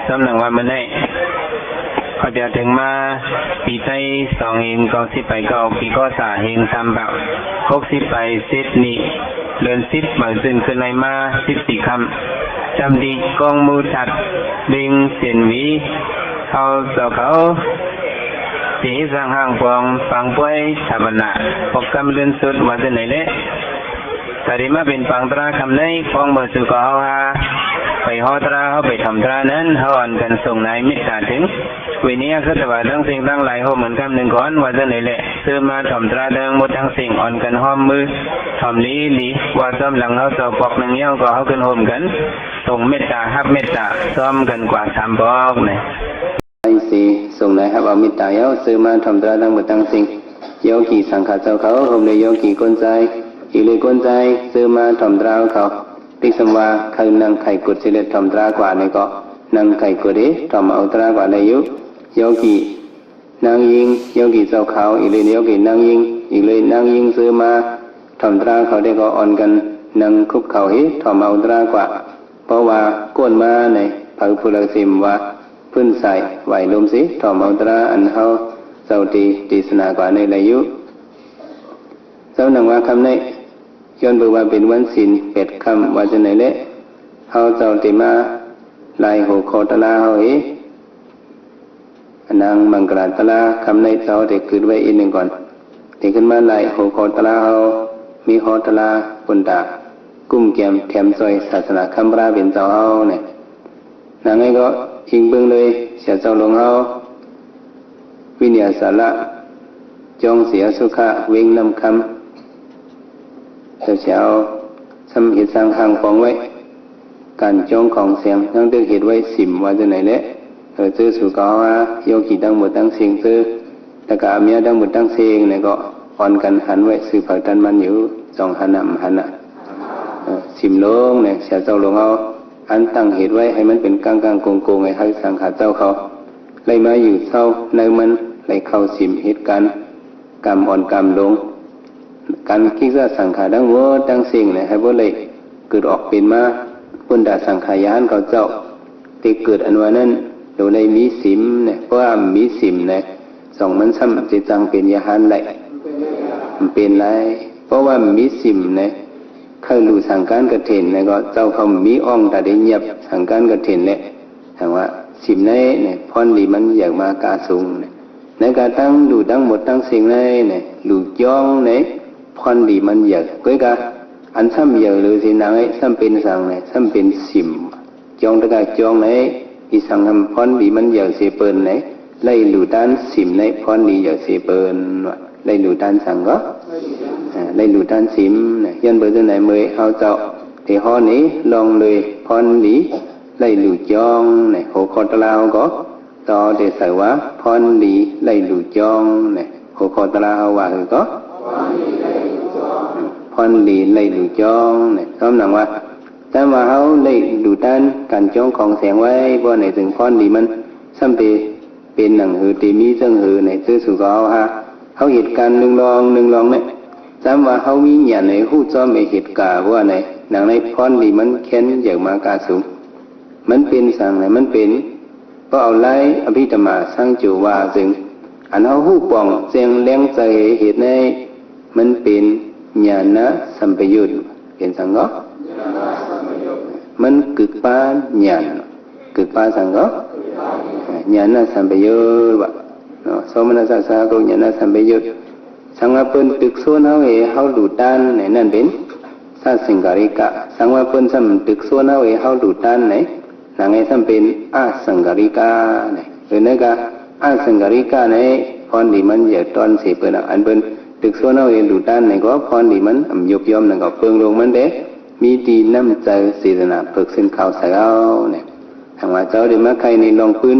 ສ່ຳໜັງວ່າມື້ນີ້ ຂ້ອຍຈະເຖິງມາປີໄທ ສອງເຮງເກົ້າສິບປາຍເກົ້າ ປີກໍສາເຮງສາມພັກຫົກສິບປາຍສິບນີ້ ເດືອນສິບ ບາງຊື່ນຂຶ້ນໄລ່ມາສິບສີ່ຄ່ຳ ຈຳດີກອງໝູສັດ ເບັງເສນຫວີ ເຮົາເຈົ້າເຂົາ ທີ່ເຮັດສ້າງຫ້າງປອງ ປາງປ່ວຍ ສາວນາ ພວກກຳເລື່ອນສຸດ ວ່າຈັ່ງໃດແລະ ຖ້າໄດ້ມາເປັນປາງຕຣາຄຳໃນ ຂອງໝູ່ສູ່ເຂົາເຮົາຫາ ໄປຫໍຕຣາ ເຮົາໄປຖອມຕຣານັ້ນ ເຮົາອ່ອນກັນສົ່ງນາຍເມດຕາເຖິງ ວິນະຍາສັດຕະວາທັງເສັງທັງຫຼາຍ ໂຮມກັນຄຳໜຶ່ງກ່ອນ ວ່າຈັ່ງໃດແລະ ເຊີມາຖອມຕຣາທັງໝົດທັງເສັງ ອ່ອນກັນຫອມມື ຖອມລີໆ ວ່າຊ້ອມຫຼັງເຮົາສອງປອກໜຶ່ງ ເຮົາກໍເຮົາຂຶ້ນໂຮມກັນ ສົ່ງເມດຕາ ຮັບເມດຕາ ຊ້ອມກັນກວ່າສາມປອກນະ. ໃຫ້ເສ ສົ່ງນາຍຮັບເອົາເມດຕາເຮົາ ເຊີມາຖອມຕຣາທັງໝົດທັງເສັງ ໂຍກີສັງຂະເຈົ້າເຂົາ ໂຮມດ້ວຍໂຍກີກົ້ນຊາຍ ອີກເລີຍກົ້ນຊາຍ ເຊີມາຖອມຕຣາເຂົາ ຕິກສຳວ່າ ໃຜນັ່ງໄຂ່ກຸດຊິເລັດຖອມຕຣາກວ່າໃນເກາະ ນັ່ງໄຂ່ກຸດເອ ຖອມເອົາຕຣາກວ່າໄດ້ຢູ່ ໂຍກີນາງຍິງ ໂຍກີເຈົ້າຂາວ ອີກເລີຍໂຍກີນາງຍິງ ອີກເລີຍນາງຍິງ ເຊີມາຖອມຕຣາເຂົາໄດ້ເກາະ ອ່ອນກັນນັ່ງຄຸບເຂົ່າເຮ ຖອມເອົາຕຣາກວ່າ ເພາະວ່າໂກນມາໃນ ເຜົາຜູ້ລັກສິມວ່າ ພື້ນສາຍໄຫວລົມເສ ຖອມເອົາຕຣາອັນເຮົາເຈົ້າເຕເຕສະໜາກວ່າໃນໄລຍຸ ເຈົ້າໜັງວ່າຄຳໃນ ຍ້ອນເບິ່ງວ່າເປັນວັນສິນແປດຄ່ຳ ວ່າຈັ່ງໃດແລະ ເຮົາເຈົ້າເຕມາລາຍຫົວຂໍ້ຕະລາເຮົາເອ ອານາງມັງກະລາຕະລາ ຄຳໃນເຈົ້າເຕກຶດໄວ້ອີກໜຶ່ງກ່ອນ ເຕຂຶ້ນມາລາຍຫົວຂໍ້ຕະລາເຮົາ ມີຫໍຕະລາ ປຸນຕາ ກຸ້ມແກມແຖມຊ່ອຍສາສະໜາຄຳພະເປັນເຈົ້າເຮົາແນະ. ນາງໃນກໍອີງເບິ່ງໂດຍ ເສຍເຈົ້າຫຼວງເຮົາ ວິນຍາສາລະ ຈອງເສຍສຸຂະ ເວັງນ້ຳຄຳ ເຈົ້າເສຍເຮົາ ຊຳເຮັດສ້າງຫ້າງປອງໄວ້ ການຈອງຂອງແສງ ຍັງເຖິງເຮັດໄວ້ສິມ ວ່າຈັ່ງໃດແລະ ເອີ ເຈີສູ່ເຂົາຫາ ໂຍກີທັງໝົດທັງເສັງເຈີ ແລ້ວກະອາເມຍທັງໝົດທັງເສັງນີ້ກໍອ່ອນກັນຫັນໄວ້ ຊື່ເຜີຕັນມັນຢູ່ ສອງຫັນນຳຫັນນະ ເອີ ສິມລົງນີ້ ເສຍເຈົ້າຫຼວງເຮົາ ອັນຕັ້ງເຮັດໄວ້ໃຫ້ມັນເປັນກາງໆໂກງໆ ໃຫ້ທັງສັງຂະເຈົ້າເຂົາໄດ້ມາຢູ່ເຊົາໃນມັນ ໄດ້ເຂົ້າສິມເຮັດການ ກາມອ່ອນກາມລົງ ການກິດຈະສັງຂາທັງໝົດທັງເສັງນີ້ ໃຫ້ບໍ່ໄດ້ເກີດອອກເປັນມາ ປຸນຕາສັງຂາຍານເຂົາເຈົ້າ ທີ່ເກີດອັນວ່ານັ້ນ ໂດຍໄດ້ມີສິມນະ ເພາະວ່າມີສິມນະ ສອງມັນຊ້ຳຊິຈັ່ງເປັນຍານໄດ້ ມັນເປັນໄດ້ ເພາະວ່າມີສິມນະ ໃຄ່ຮູ້ສັງການກະເຖິນນະ ກໍເຈົ້າເຂົາມີອ່ອງຕາໄດ້ຍຽບສັງການກະເຖິນແລະ ຫາກວ່າສິມໃນນະ ພອນດີມັນຢາກມາກາສູງນະ ໃນກາຕັ້ງດູທັງໝົດທັງເສັງໃນນະ ດູຈອງໃນ ພອນດີມັນຢາກ ເກີດກາ ອັນຊ້ຳຢາກຫຼືຊິນາງໃນ ຊ້ຳເປັນສັງນະ ຊ້ຳເປັນສິມ ຈອງຕະກາຈອງໃນ ອີສັງທຳພອນດີມັນຢາກເສເປິນໃນ ໄລ່ດູຕານສິມໃນ ພອນດີຢາກເສເປິນວ່າ ໄລ່ດູຕານສັງກໍ ອາ ໄລ່ດູຕານສິມນະ ຍ້ອນເບີຈັ່ງໃດເມື່ອເຮົາເຈົ້າທີ່ຮອດນີ້ ລອງເລີຍພອນດີໄລ່ດູຈອງໃນ ຫົວຂໍ້ຕະລາເຮົາກໍ ຕໍ່ໄດ້ໃສ່ວ່າ ພອນດີໄລ່ດູຈອງນະ ຫົວຂໍ້ຕະລາເຮົາວ່າຄືກໍ ພອນດີໄລ່ດູຈອງນະ ສ່ຳໜັງວ່າ ຖ້າວ່າເຮົາໄດ້ດູຕານການຈອງຂອງແສງໄວ້ ບໍ່ໃນເຖິງພອນດີມັນ ຊ້ຳເຕເປັນໜັງຫື ເຕມີຈັ່ງຫືໃນ ເຈີສູ່ເຂົາຫາ ເຮົາເຮັດການໜຶ່ງລອງໜຶ່ງລອງນະ ສ່ຳວ່າເຮົາມີຍານໃນຮູ້ຈ້ອມໃນເຫດກາ ບໍ່ວ່າໃນ ໜັງໃນພອນດີມັນແຄນຢາກມາກາສູງ ມັນເປັນສັງໃນ ມັນເປັນ ກໍເອົາລາຍອະພິທຳມາສັງໂຈວ່າ ຊຶ່ງອັນເຮົາຮູ້ປ່ອງແຈ້ງແລງໃຈເຮັດໃນ ມັນເປັນຍານະສຳປະຍຸດ ເປັນສັງກໍ ມັນກຶກປາຍານ ກຶກປາຍສັງກໍ ຍານະສຳປະຍຸດວ່າເນາະ ໂສມະນັດສະສະຫະໂກຍານະສຳປະຍຸດ ສັງວ່າເພິ່ນຕຶກຊວນເຮົາໃຫ້ເຮົາດູຕານໃນນັ້ນເປັນ ສາສັງກາລິກະ ສັງວ່າເພິ່ນຊ້ຳຕຶກຊວນເຮົາໃຫ້ເຮົາດູຕານໃນ ນາງໃນຊ້ຳເປັນອະສັງກາລິກະໃນ ເອີ ນັ້ນກະອະສັງກາລິກະໃນ ພອນດີມັນຢາກຕ້ອນເສເປີນ ອັນເພິ່ນຕຶກຊວນເຮົາໃຫ້ດູຕານໃນ ກໍພອນດີມັນອຳຍຸບຍ່ອມນັ້ນ ກໍເບິ່ງລົງມັນເດ ມີດີນ້ຳໃຈເຈຕນາເພິກຊື່ນຂາວໃສເຮົາໃນ ຫາກວ່າເຈົ້າໄດ້ມາໄຂໃນລອງປືນ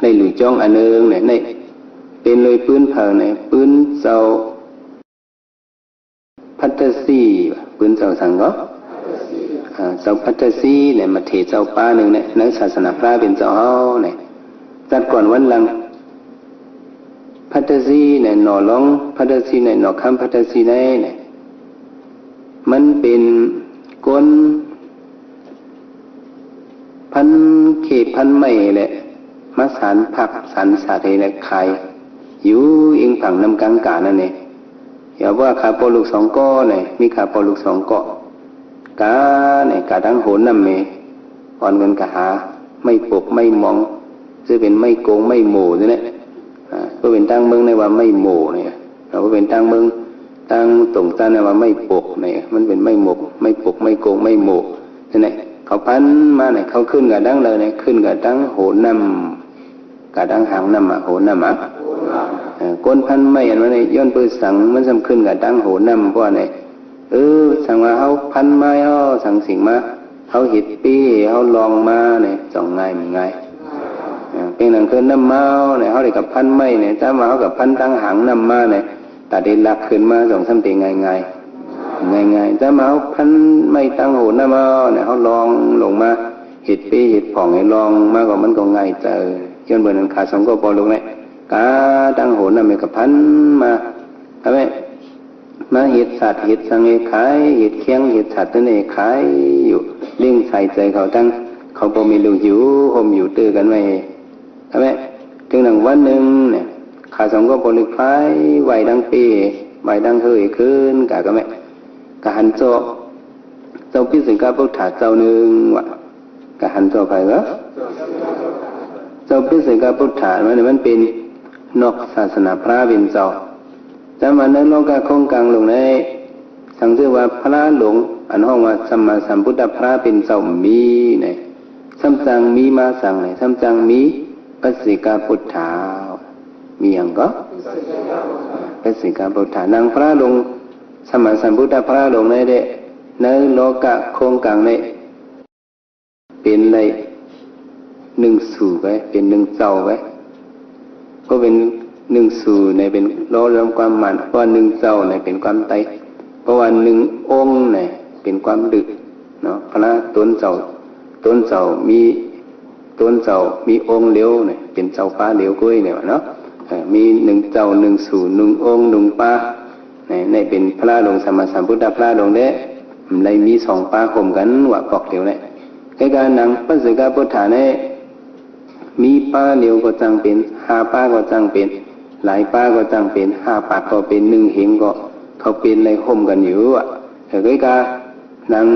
ໄດ້ດູຈອງອັນໜຶ່ງໃນ ເປັນໂດຍປືນເຜີໃນ ປືນເຈົ້າ ພັດທະສີ ປືນເຈົ້າສັງກໍ ອາ ເຈົ້າພັດທະສີໃນ ມາເທເຈົ້າປາໜຶ່ງໃນ ໃນສາສະໜາພະເປັນເຈົ້າເຮົາໃນ ຈັດກ່ອນວັນຫຼັງ ພັດທະສີໃນ ໜໍ່ລອງພັດທະສີໃນ ໜໍ່ຄຳພັດທະສີໃນໃນ ມັນເປັນຄົນ ພັນເຄພັນໄມ້ແຫຼະ ມາສານຜັກສານສັດໃຫ້ແຫຼະຂາຍ ຢູ່ອີງພັງນຳກາງການັ້ນເດ. ຢ່າວ່າຂ້າພໍ່ລູກສອງກໍນີ້ ມີຂ້າພໍ່ລູກສອງກໍ ການີ້ ກາທາງໂຫນ້ຳແມ່ ອ່ອນກັນກະຫາໄມ້ປົກໄມ້ມອງ ຊື່ເປັນໄມ້ໂກງໄມ້ໂໝຈັ່ງແຫຼະ. ອ່າ ເພາະເປັນທາງເມືອງນີ້ວ່າໄມ້ໂໝນີ້ ເພາະເປັນທາງເມືອງ ທາງຕົງຈັ່ນນະວ່າໄມ້ປົກນີ້ ມັນເປັນໄມ້ໝົກ ໄມ້ປົກ ໄມ້ໂກງ ໄມ້ໂໝ ຊັ້ນແຫຼະ. ເຂົາພັນມານີ້ ເຂົາຂຶ້ນກະດັງເລີຍນີ້ ຂຶ້ນກະດັງໂຫນ້ຳ ກະດັງຫາງນ້ຳອະ ໂຫນ້ຳອະ. ເອີ ກົ້ນພັນໄມ້ອັນວ່ານີ້ ຍ້ອນເປີດສັງ ມັນຊ່ຳຂຶ້ນກະດັງໂຫນ້ຳ ເພາະວ່ານີ້ ເອີ ສັງວ່າເຮົາພັນມາເອົາສັງສິງມາ ເຮົາເຮັດເປ້ ເຮົາລອງມານີ້ ຈ່ອງງ່າຍມັນງ່າຍ. ເອີ ເປັນໜັງຄືນ້ຳມາວນີ້ ເຮົາໄດ້ກັບພັນໄມ້ນີ້ ຈຳວ່າເຮົາກັບພັນຕັ້ງຫາງນ້ຳມານີ້ ຕາໄດ້ລັກຂຶ້ນມາສອງສາມເຕງ່າຍໆ ງ່າຍໆ. ຈະມາເອົາພັນໄມ້ຕັ້ງໂຫນ້ຳເອົານະ ເຮົາລອງລົງມາ ເຮັດເປ້ເຮັດຜ່ອງໃຫ້ລອງມາກໍມັນກໍງ່າຍໃຈ. ຍ້ອນເບິ່ງນັ້ນ ຂ້າສອງກໍບໍ່ລຸກແລ້ວ ກາຕັ້ງໂຫນ້ຳໃຫ້ກະພັນມາ ກະແມ່ນ ມາເຮັດສັດເຮັດສັງໃຫ້ຂາຍ ເຮັດແຄງເຮັດສັດນັ້ນໃຫ້ຂາຍຢູ່ ລ້ຽງສາຍໃຈເຂົາທັງ ເຂົາບໍ່ມີລູກຢູ່ ໂຮມຢູ່ເຕີກັນໄວ້. ກະແມ່ນ ເຖິງໜຶ່ງວັນໜຶ່ງນີ້ ຂ້າສອງກໍບໍ່ລຶກພາຍໄວ້ດັງເປ້ ໄວ້ດັງເຮີຍຂຶ້ນ ກະ ກະແມ່ນ ກະຫັນເຈາະ ເຈົ້າປິດສະກະບຸດຖາເຈົ້າໜຶ່ງວ່າ ກະຫັນເຈາະໃຜວະ ເຈົ້າປິດສະກະບຸດຖາ ມັນ ມັນເປັນນອກສາສະໜາພະເປັນເຈົ້າ. ຈຳວ່າໃນໂລກະຄົງກາງໂລກໃນ ສັງຊື່ວ່າພະຫຼົງ ອັນຮ້ອງວ່າສຳມາສຳພຸດທະພະເປັນເຈົ້າມີໃນ ສ່ຳຈັ່ງມີມາສັງໃນ ສ່ຳຈັ່ງມີປັດເສກະບຸດຖາ ມີຫຍັງກໍ ປັດເສກະບຸດຖາ ນາງພະຫຼົງ ສຳມາສຳພຸດທະພະຫຼົງໃນເດ ໃນໂລກະຄົງກາງໃນ ເປັນໄດ້ໜຶ່ງສູໄວ້ ເປັນໜຶ່ງເຈົ້າໄວ້ ເພາະເປັນໜຶ່ງສູໃນເປັນລໍ້ລວມຄວາມໝານ ເພາະວ່າໜຶ່ງເຈົ້າໃນເປັນຄວາມໄຕ ເພາະວ່າໜຶ່ງອົງໃນເປັນຄວາມດຶກເນາະ ພະລາຕົນເຈົ້າ ຕົນເຈົ້າມີ ຕົນເຈົ້າມີອົງຫຼຽວໃນ ເປັນເຈົ້າປາຫຼຽວກ້ວຍນີ້ວ່າເນາະ ເອີ ມີໜຶ່ງເຈົ້າໜຶ່ງສູໜຶ່ງອົງໜຶ່ງປາ ໃນ ໃນເປັນພະຫຼົງ ສຳມາສຳພຸດທະພະຫຼົງເດ້ ໄດ້ມີສອງປາໂຮມກັນວ່າປອກດຽວແຫຼະ. ແຕ່ການນາງປັດເສກະບຸດຖານີ້ ມີປາດຽວກໍຈັ່ງເປັນ ຫ້າປາກໍຈັ່ງເປັນ ຫຼາຍປາກໍຈັ່ງເປັນ ຫ້າປາກກໍເປັນ ໜຶ່ງເຫັງກໍ ເຂົາເປັນໄດ້ໂຮມກັນຢູ່ອະ. ແຕ່ການນາງ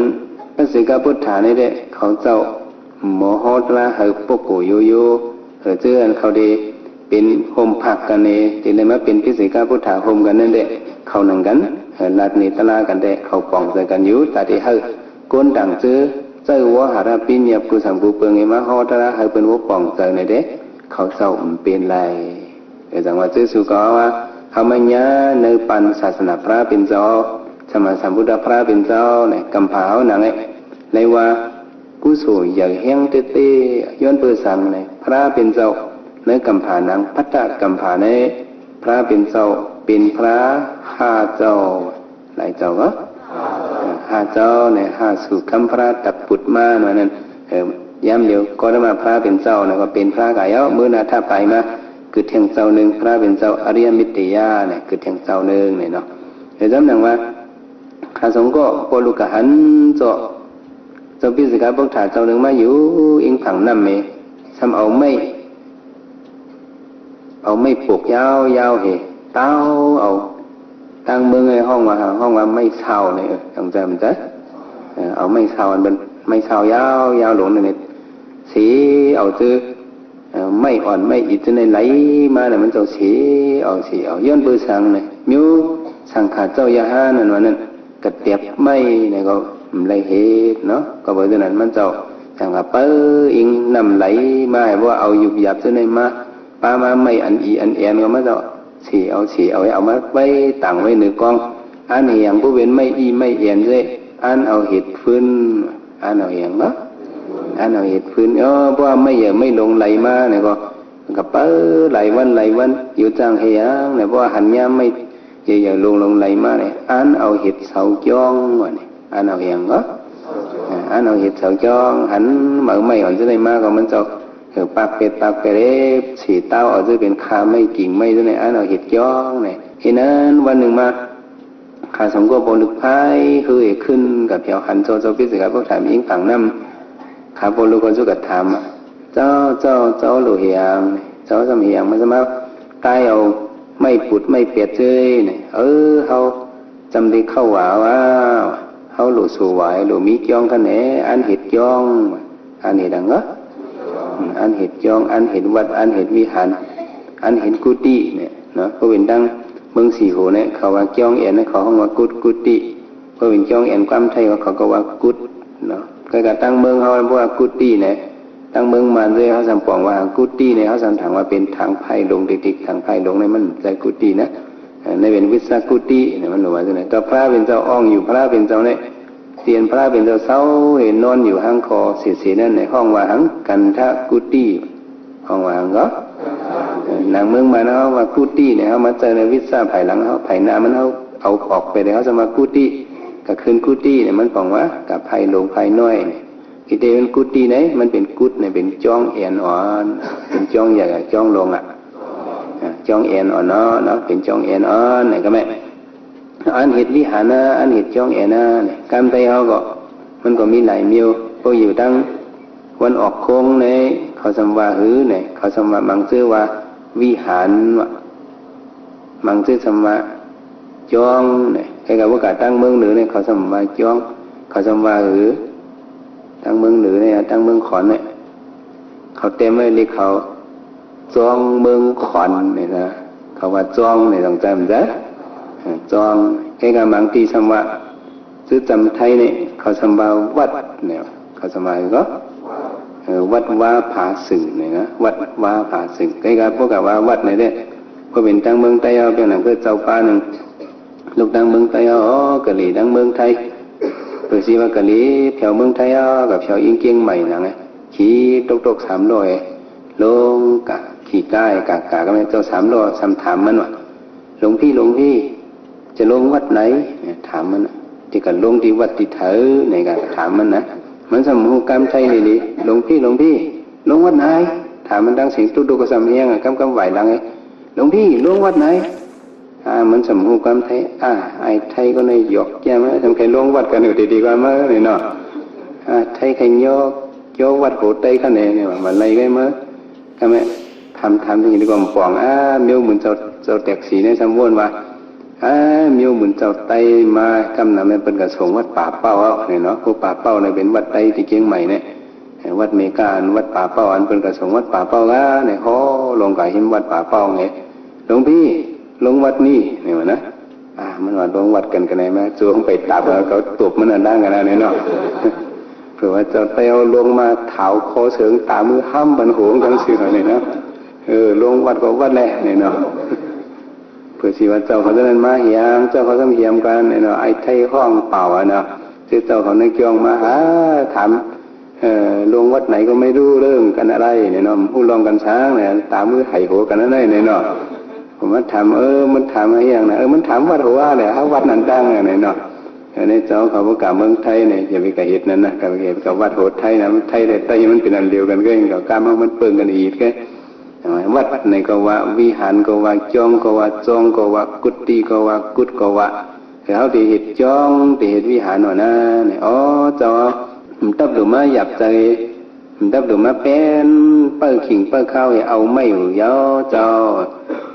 ປັດເສກະບຸດຖານີ້ເດ້ ເຂົາເຈົ້າມໍຫໍຕະລາໃຫ້ໂປໂກໂຍໂຍ ເອີ ເຈີອັນເຂົາເດ້ ເປັນໂຮມພັກກັນເດ ຈຶ່ງໄດ້ມາເປັນປິເສກະພຸດຖາໂຮມກັນນັ້ນແຫຼະ ເຂົານັ່ງກັນ ເອີ ລັດເນຕະລາກັນແດ່ ເຂົາປອງໃຈກັນຢູ່ ຕາທີ່ໃຫ້ກົນຕ່າງເຈີ ໃຊ້ວະຫາລະປິນຍາ ກູສຳກູເປິງ ໃຫ້ມາຫໍຕະລາ ໃຫ້ເພິ່ນບໍ່ປອງໃຈນັ້ນເດ້ ເຂົາເຈົ້າເປັນໄລ ເອີ ຈັ່ງວ່າເຈີສູ່ກໍວ່າ ເຮົາມາຍາໃນປັນສາສະໜາພະເປັນເຈົ້າ ສຳມາສຳພຸດທະພະເປັນເຈົ້າ ໃນກຳພາເຮົານັ້ນແຫຼະ ເລີຍວ່າ ກຸໂສໃຫຍ່ແຮງເຕໆ ຍ້ອນເປີດສັງໃນພະເປັນເຈົ້າ ໃນກຳພານາງພັດຕະກຳພາໃນ ພະເປັນເຈົ້າເປັນພະຫ້າເຈົ້າ ຫຼາຍເຈົ້າກໍ ຫ້າເຈົ້າໃນ ຫ້າສູຄຳພະຕະປຸດມານັ້ນ ເອີ ຍາມດຽວກໍໄດ້ມາພະເປັນເຈົ້ານະ ກໍເປັນພະກາຍເອົາ ມື້ໜ້າຖ້າໄປມາ ກຶດແຫ່ງເຈົ້າໜຶ່ງ ພະເປັນເຈົ້າອະລິຍະເມດເຕຍະນະ ກຶດແຫ່ງເຈົ້າໜຶ່ງນີ້ເນາະ ເອີ ຈຳໜັງວ່າ ຂ້າສອງກໍບໍ່ລຸກກະຫັນເຈາະ ເຈົ້າປິເສກະບຸດຖາເຈົ້າໜຶ່ງມາຢູ່ອີງພັງນ້ຳເມ ຊ່ຳເອົາໄມ້ ເອົາໄມ້ປົກຍາວໆ ເຮ ຕາວເອົາ ທາງເມືອງໃຫ້ຮ້ອງວ່າ ຮ້ອງວ່າໄມ້ຊາວນີ້ ເອີ ຈັ່ງຈຳຈະ ເອີ ເອົາໄມ້ຊາວ ອັນເປັນໄມ້ຊາວຍາວໆ ລົງນີ້ ເສເອົາຊື່ ເອີ ໄມ້ອ່ອນໄມ້ອິດຈັ່ງໃດໄຫຼມານະ ມັນເຈົ້າເສເອົາ ເສເອົາ ຍ້ອນເປີດສັງນະ ໂຍ ສັງຂາເຈົ້າຢາຫານັ້ນວ່ານັ້ນ ກະແຕັບໄມ້ນະກໍໄດ້ເຮັດເນາະ ກໍເພາະສະນັ້ນມັນເຈົ້າຈັ່ງວ່າເປີອີງນ້ຳໄຫຼມາ ໃຫ້ວ່າເອົາຍຸບຢັບຈັ່ງໃດມາ ປາມາໄມ້ອັນອີອັນແອນກໍມາເຈົ້າ ເສເອົາ ເສເອົາ ເອົາມາໄວ້ຕາງໄວ້ເໜືອກອງ ອັນອີຫຍັງຜູ້ເປັນໄມ້ອີໄມ້ແອນເດ້ ອັນເອົາເຮັດຟືນ ອັນເອົາອີຫຍັງເນາະ ອັນເອົາເຮັດຟືນ ເອີ ເພາະວ່າໄມ້ໃຫຍ່ໄມ້ລົງໄຫຼມານີ້ກໍ ມັນກໍໄປຫຼາຍວັນຫຼາຍວັນ ຢູ່ຈ້າງເຮັດຫຍັງນະ ເພາະວ່າຫັນຍາມໄມ້ໃຫຍ່ໆລົງໆໄຫຼມານີ້ ອັນເອົາເຮັດເສົາກ້ອງວ່ານີ້ ອັນເອົາຫຍັງກໍ ເອີ ອັນເອົາເຮັດເສົາກ້ອງ ຫັນເອົາໄມ້ອ່ອນຈັ່ງໃດມາກໍມັນເຈົ້າ ເອີ ປາກເປັດປາກເປັດເດ້ ສີຕາວເອົາຈະເປັນຄາໄມ້ກິ່ງໄມ້ຈັ່ງໃດ ອັນເອົາເຮັດກ້ອງນີ້ ເຮັດນັ້ນ ວັນໜຶ່ງມາ ຂ້າສອງກໍບໍ່ລຶກພາຍເຮີຍຂຶ້ນກັບແຖວຫັນເຈົ້າ ເຈົ້າປິດສະກາພວກຖາມອີງຜັງນ້ຳ ຂ້າພວກລູກກໍສຸກກໍຖາມວ່າ ເຈົ້າ ເຈົ້າ ເຈົ້າໂລຫຽງ ເຈົ້າສຳຫຽງ ມັນສະມາກາຍເອົາໄມ້ປຸດໄມ້ເປັດເຊີຍນີ້ ເອີ ເຮົາຈຳໄດ້ເຂົ້າວ່າ ວ່າ ເຮົາໂລສວາຍ ໂລມີຈອງຄັນແດ່ ອັນເຮັດຈອງ ອັນເຮັດຫຍັງເນາະ ອັນເຮັດຈອງ ອັນເຮັດວັດ ອັນເຮັດວິຫານ ອັນເຮັດກຸຕິນີ້ເນາະ ເພາະເປັນທາງເມືອງສີໂຫນີ້ ເຂົາວ່າຈອງແອນ ເຂົາຮ້ອງວ່າກຸດ ກຸຕິ ເພາະເປັນຈອງແອນ ຄວາມໄທເຂົາກໍວ່າກຸດເນາະ ກໍ ກໍທາງເມືອງເຮົາເອີ້ນວ່າກຸຕິແຫຼະ ທາງເມືອງມານເລີຍ ເຮົາສຳປອງວ່າທາງກຸຕິນີ້ ເຮົາສຳຖາງວ່າເປັນທາງພາຍຫຼົງຕິກໆ ທາງພາຍຫຼົງນີ້ມັນໃສ່ກຸຕິນະ ເອີ ໃນເປັນວິສາກຸຕິນີ້ ມັນວ່າຈັ່ງໃດ ກໍພະເປັນເຈົ້າອ່ອງຢູ່ ພະເປັນເຈົ້ານີ້ ຕຽນພະເປັນເຈົ້າເຊົາເຫັນນອນຢູ່ຫາງຄໍເສໆນັ້ນ ໃນຫ້ອງວ່າຫາງ ກັນທະກຸຕິ ຫ້ອງວ່າຫາງກໍ ເອີ ນາງເມືອງມານເຮົາວ່າກຸຕິນີ້ ເຮົາມາໃສ່ໃນວິຊາພາຍຫຼັງເຮົາ ພາຍໜ້າມັນເຮົາເອົາອອກໄປແລ້ວ ເຮົາສາມາດກຸຕິ ກໍຄືນກຸຕິນີ້ ມັນປອງວ່າກໍພາຍຫຼົງພາຍນ້ອຍນີ້ ທີ່ແທ້ມັນກຸຕິນີ້ ມັນເປັນກຸດນີ້ ເປັນຈອງແອນອ່ອນ ເປັນຈອງໃຫຍ່ ຈອງລົງອະ ອາ ຈອງແອນອ່ອນເນາະ ເນາະ ເປັນຈອງແອນອ່ອນນີ້ກໍແມ່ນ ອັນເຮັດວິຫານນະ ອັນເຮັດຈອງແອນນະ ກຳໄທເຮົາກໍ ມັນກໍມີຫຼາຍແນວ ພວກຢູ່ທາງຕາເວັນອອກໂຄ້ງໃນ ເຂົາສຳວ່າຮືໃນ ເຂົາສຳວ່າມັງເຈີວ່າວິຫານ ມັງເຈີສຳວ່າຈອງໃນ ໃກ້ກັບວ່າການທາງເມືອງເໜືອໃນ ເຂົາສຳວ່າຈອງ ເຂົາສຳວ່າຮື ທາງເມືອງເໜືອໃນ ທາງເມືອງຂອນໃນ ເຂົາແຕ້ມໄວ້ເລກເຂົາ ຈອງເມືອງຂອນນີ້ນະ ເຂົາວ່າຈອງນີ້ຕ້ອງຈຳເດີ ເອີ ຈອງ ໃກ້ກັບບາງທີ່ສຳວ່າ ຊື່ຈຳໄທນີ້ ເຂົາສຳວ່າວັດນີ້ ເຂົາສຳວ່າກໍ ເອີ ວັດວາຜາຊຶງນີ້ນະ ວັດວາຜາຊຶງ ໃກ້ກັບພວກກັບວ່າວັດນີ້ເດ້ ເພາະເປັນທາງເມືອງໃຕ້ເຮົາ ເປັນຫຍັງຄືເຈົ້າປ່າໜຶ່ງ ລູກທາງເມືອງໃຕ້ເຮົາ ກະເລທາງເມືອງໄທ ເພິ່ນຊິວ່າກະເລແຖວເມືອງໄທເຮົາ ກັບແຖວອີງກຽງໃໝ່ນະ ຂີ່ຕົກໆສາມລໍ້ ລົງກະຂີ່ກ້າຍກາກາ ກໍແມ່ນເຈົ້າສາມລໍ້ ສຳຖາມມັນວ່າ ຫຼວງພີ່ ຫຼວງພີ່ ຈະລົງວັດໃດ? ຖາມມັນ ທີ່ກໍລົງທີ່ວັດທີ່ເທີ ໃນການຖາມມັນນະ ມັນສຳຮູ້ກຳໄທນີ້ດີ ຫຼວງພີ່ ຫຼວງພີ່ ລົງວັດໃດ? ຖາມມັນທັງສຽງຕຸກໆ ກໍສຳແຮງ ກຳໆ ຫວາຍຫຼັງ ຫຼວງພີ່ ລົງວັດໃດ? ອາ ມັນສຳຮູ້ຄວາມໄທ ອາ ອ້າຍໄທກໍໄດ້ຢອກແກ້ມ ຈຳໄຄລົງວັດກັນຢູ່ດີໆ ກ່ອນມານີ້ເນາະ ອາ ໄທໄຄຍອກ ຍອກວັດໂຫໄຕຂະແໜງນີ້ວ່າ ມາໄລ່ໄວ້ມາ ກໍແມ່ນຖາມ ຖາມທີ່ນີ້ກໍປອງ ອາ ແມ່ວໝືນເຈົ້າ ເຈົ້າແຕກສີໃນສຳວນວ່າ ອາ ແມ່ວໝືນເຈົ້າໄຕມາ ກຳນຳແມ່ນເພິ່ນກໍສົ່ງວັດປາເປົ້າເອົານີ້ເນາະ ຜູ້ປາເປົ້ານີ້ເປັນວັດໄຕທີ່ກຽງໃໝ່ນີ້ ວັດເມກາ ອັນວັດປາເປົ້າ ອັນເພິ່ນກໍສົ່ງວັດປາເປົ້າກະໃນຫໍລົງກະຫິມວັດປາເປົ້ານີ້ ຫຼວງພີ່ ລົງວັດນີ້ ນີ້ວ່ານະ ອາ ມັນວ່າລົງວັດກັນກະໄດ້ມາ ໂຈງໄປຕັບ ເຂົາຕົບມັນອັນດັງກັນນະນີ້ເນາະ ເພື່ອວ່າເຈົ້າແຕ້ວລົງມາຖາວຄໍເສີງຕາມືຫ້ຳບັນໂຫງກັນຊື່ນີ້ເນາະ ເອີ ລົງວັດກໍວັດແຫຼະນີ້ເນາະ ເພື່ອຊິວ່າເຈົ້າເຂົາເຈົ້ານັ້ນມາຫຽງ ເຈົ້າເຂົາສຳຫຽມກັນນີ້ເນາະ ອ້າຍໄທຮ້ອງເປົ່າອະເນາະ ຊື່ເຈົ້າເຂົາໃນກຽງມາຫາຖາມ ເອີ ລົງວັດໃດກໍໄມ່ຮູ້ເລື່ອງກັນອະໄລນີ້ເນາະ ຮູ້ລອງກັນຊ່າງນະ ຕາມືໄຫໂຫກັນອັນໃດນີ້ເນາະ ມາຖາມ ເອີ ມັນຖາມຫາຫຍັງນະ ເອີ ມັນຖາມວັດໂຫອະແຫຼະ ຫາວັດນັ້ນຕັ້ງນີ້ເນາະ ເອີ ໃນເຈົ້າເຂົາບໍ່ກາເມືອງໄທນີ້ ຢ່າໄປກະເຮັດນັ້ນນະ ກະເຮັດກັບວັດໂຫໄທນະ ໄທແລະໄຕມັນເປັນອັນດຽວກັນ ກໍກາມມັນເປິ້ງກັນອີກ ວັດໃດກໍວ່າ ວິຫານກໍວ່າ ຈອງກໍວ່າ ຈອງກໍວ່າ ກຸດຕິກໍວ່າ ກຸດກໍວ່າ ຄືເຮົາໄດ້ເຮັດຈອງ ໄດ້ເຮັດວິຫານຫັ້ນນະ ອໍ ເຈົ້າ ມັນຕັບຫຼູມາຫຍາບໃຈ ມັນດັບດູມາແປ້ນ ເປີ້ງຂິງເປີ້ງຂາວ ເອົາໄມ້ຫູຍາວເຈົ້າ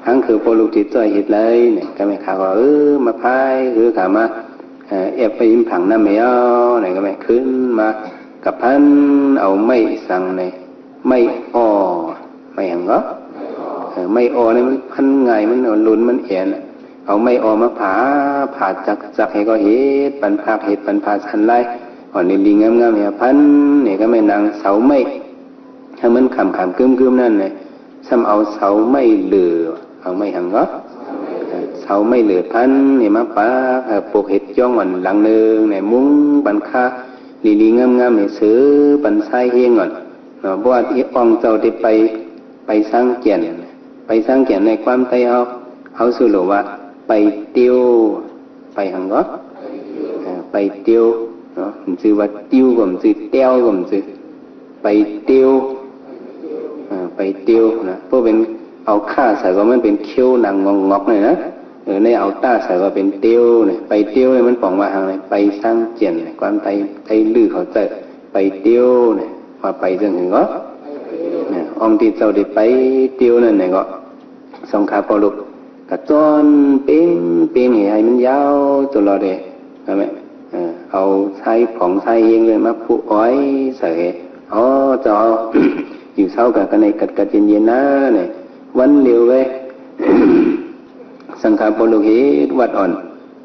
ຫາງຄືພວກລູກຕິດຊ່ອຍເຮັດໄດ້ນີ້ ກໍແມ່ນຂ້າກໍ ເອີ ມາພາຍ ຄືຂ້າມາ ເອີ ແອບໄປຫິມຝັ່ງນ້ຳແມ່ເອົານີ້ ກໍແມ່ນຂຶ້ນມາ ກໍພັນເອົາໄມ້ສັງນີ້ ໄມ້ອໍ ໄມ້ຫຍັງກໍ ເອີ ໄມ້ອໍນີ້ມັນພັນງ່າຍ ມັນຫຼຸນ ມັນແອນ ເອົາໄມ້ອໍມາຜ່າ ຜ່າຈັກໆ ໃຫ້ກໍເຮັດປັນພາກ ເຮັດປັນພາກ ສັນລາຍ ອ່ອນດີໆ ງາມໆ ໃຫ້ພັນ ນີ້ກໍແມ່ນນາງເສົາໄມ້ ໃຫ້ມັນຂາມໆ ກຶມໆ ນັ້ນແຫຼະ ຊ່ຳເອົາເສົາໄມ້ເຫຼືອ ເອົາໄມ້ຫຍັງກໍ ເສົາໄມ້ເຫຼືອພັນນີ້ມາປັກ ເອີ ປົກເຮັດຈອງອັນຫຼັງໜຶ່ງນີ້ ມຸງປັນຄາ ດີໆ ງາມໆ ໃຫ້ເສີປັນຊາຍເຮງກ່ອນເນາະ ບໍ່ວ່າອ່ອງເຈົ້າໄດ້ໄປ ໄປຊາງແກ່ນ ໄປຊາງແກ່ນໃນຄວາມໄທເຮົາ ເຮົາຊື່ໂລວ່າ ໄປຕິວ ໄປຫຍັງກໍ ເອີ ໄປຕິວເນາະ ມັນຊື່ວ່າຕິວກໍມັນຊື່ ແຕ້ວກໍມັນຊື່ ໄປຕິວ ເອີ ໄປຕິວນະ ເພາະເປັນເອົາຂ້າໃສ່ກໍມັນເປັນເຂົວໜັງງອກໆ ນີ້ນະ ເອີ ໃນເອົາຕາໃສ່ກໍເປັນຕິວນີ້ ໄປຕິວນີ້ມັນປອງວ່າຫຍັງນີ້ ໄປຊາງແກ່ນ ຄວາມໄທ ໄທລື້ເຂົ້າໃຈ ໄປຕິວນີ້ ວ່າໄປຈັ່ງຫຶງເນາະ ອອງທີ່ເຈົ້າໄດ້ໄປຕຽວນັ້ນແຫຼະເນາະ. ສອງຂາພໍ່ລູກກະຈ້ອນເປັງໆ ໃຫ້ມັນຍາວຕະຫຼອດເດ້ ກໍແມ່ນ ເອີ ເອົາຊາຍຜອງຊາຍເຮງເລີຍມາຜູກອ້ອຍໃສ່ ອໍ ເຈົ້າຢູ່ເຊົາກະ ກະໄດ້ກັດໆ ເຢັນໆ ນາ ນີ້ ວັນຫຼຽວເວີຍ ສັງຂາພໍ່ລູກເຮັດວັດອ່ອນ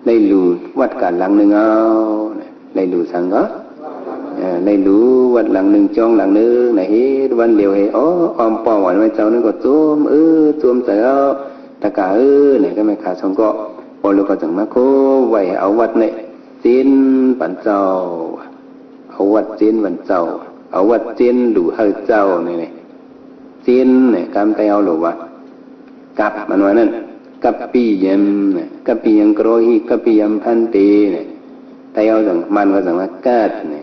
ໄດ້ຫຼູວັດການຫຼັງໜຶ່ງເອົາ ໄດ້ຫຼູສັງເນາະ ເອີ ໄດ້ຫຼູວັດຫຼັງໜຶ່ງ ຈອງຫຼັງໜຶ່ງນະ ເຮັດວັນຫຼຽວເຮັດ ອໍ ອ້ອມປ້ອມວັດໄວ້ເຈົ້ານັ້ນກໍໂຈມ ເອີ ໂຈມໃຈເອົາ ຕະກາເອີ ນີ້ກໍແມ່ນຂາສອງກໍ ພໍແລ້ວກໍຈັ່ງມາໂຄໄວ້ເອົາວັດນີ້ເຊັນປັນເຈົ້າ ເອົາວັດເຊັນປັນເຈົ້າ ເອົາວັດເຊັນຫຼູໃຫ້ເຈົ້ານີ້ ເຊັນນີ້ ກຳໄຕເອົາຫຼູວ່າ ກັບ ມັນວ່ານັ້ນ ກັບປິຍັງ ກັບປິຍັງກະໂຣຫິ ກັບປິຍັງພັນເຕ ນີ້ ໄຕເອົາຈັ່ງ ມັນກໍຈັ່ງວ່າກັດນີ້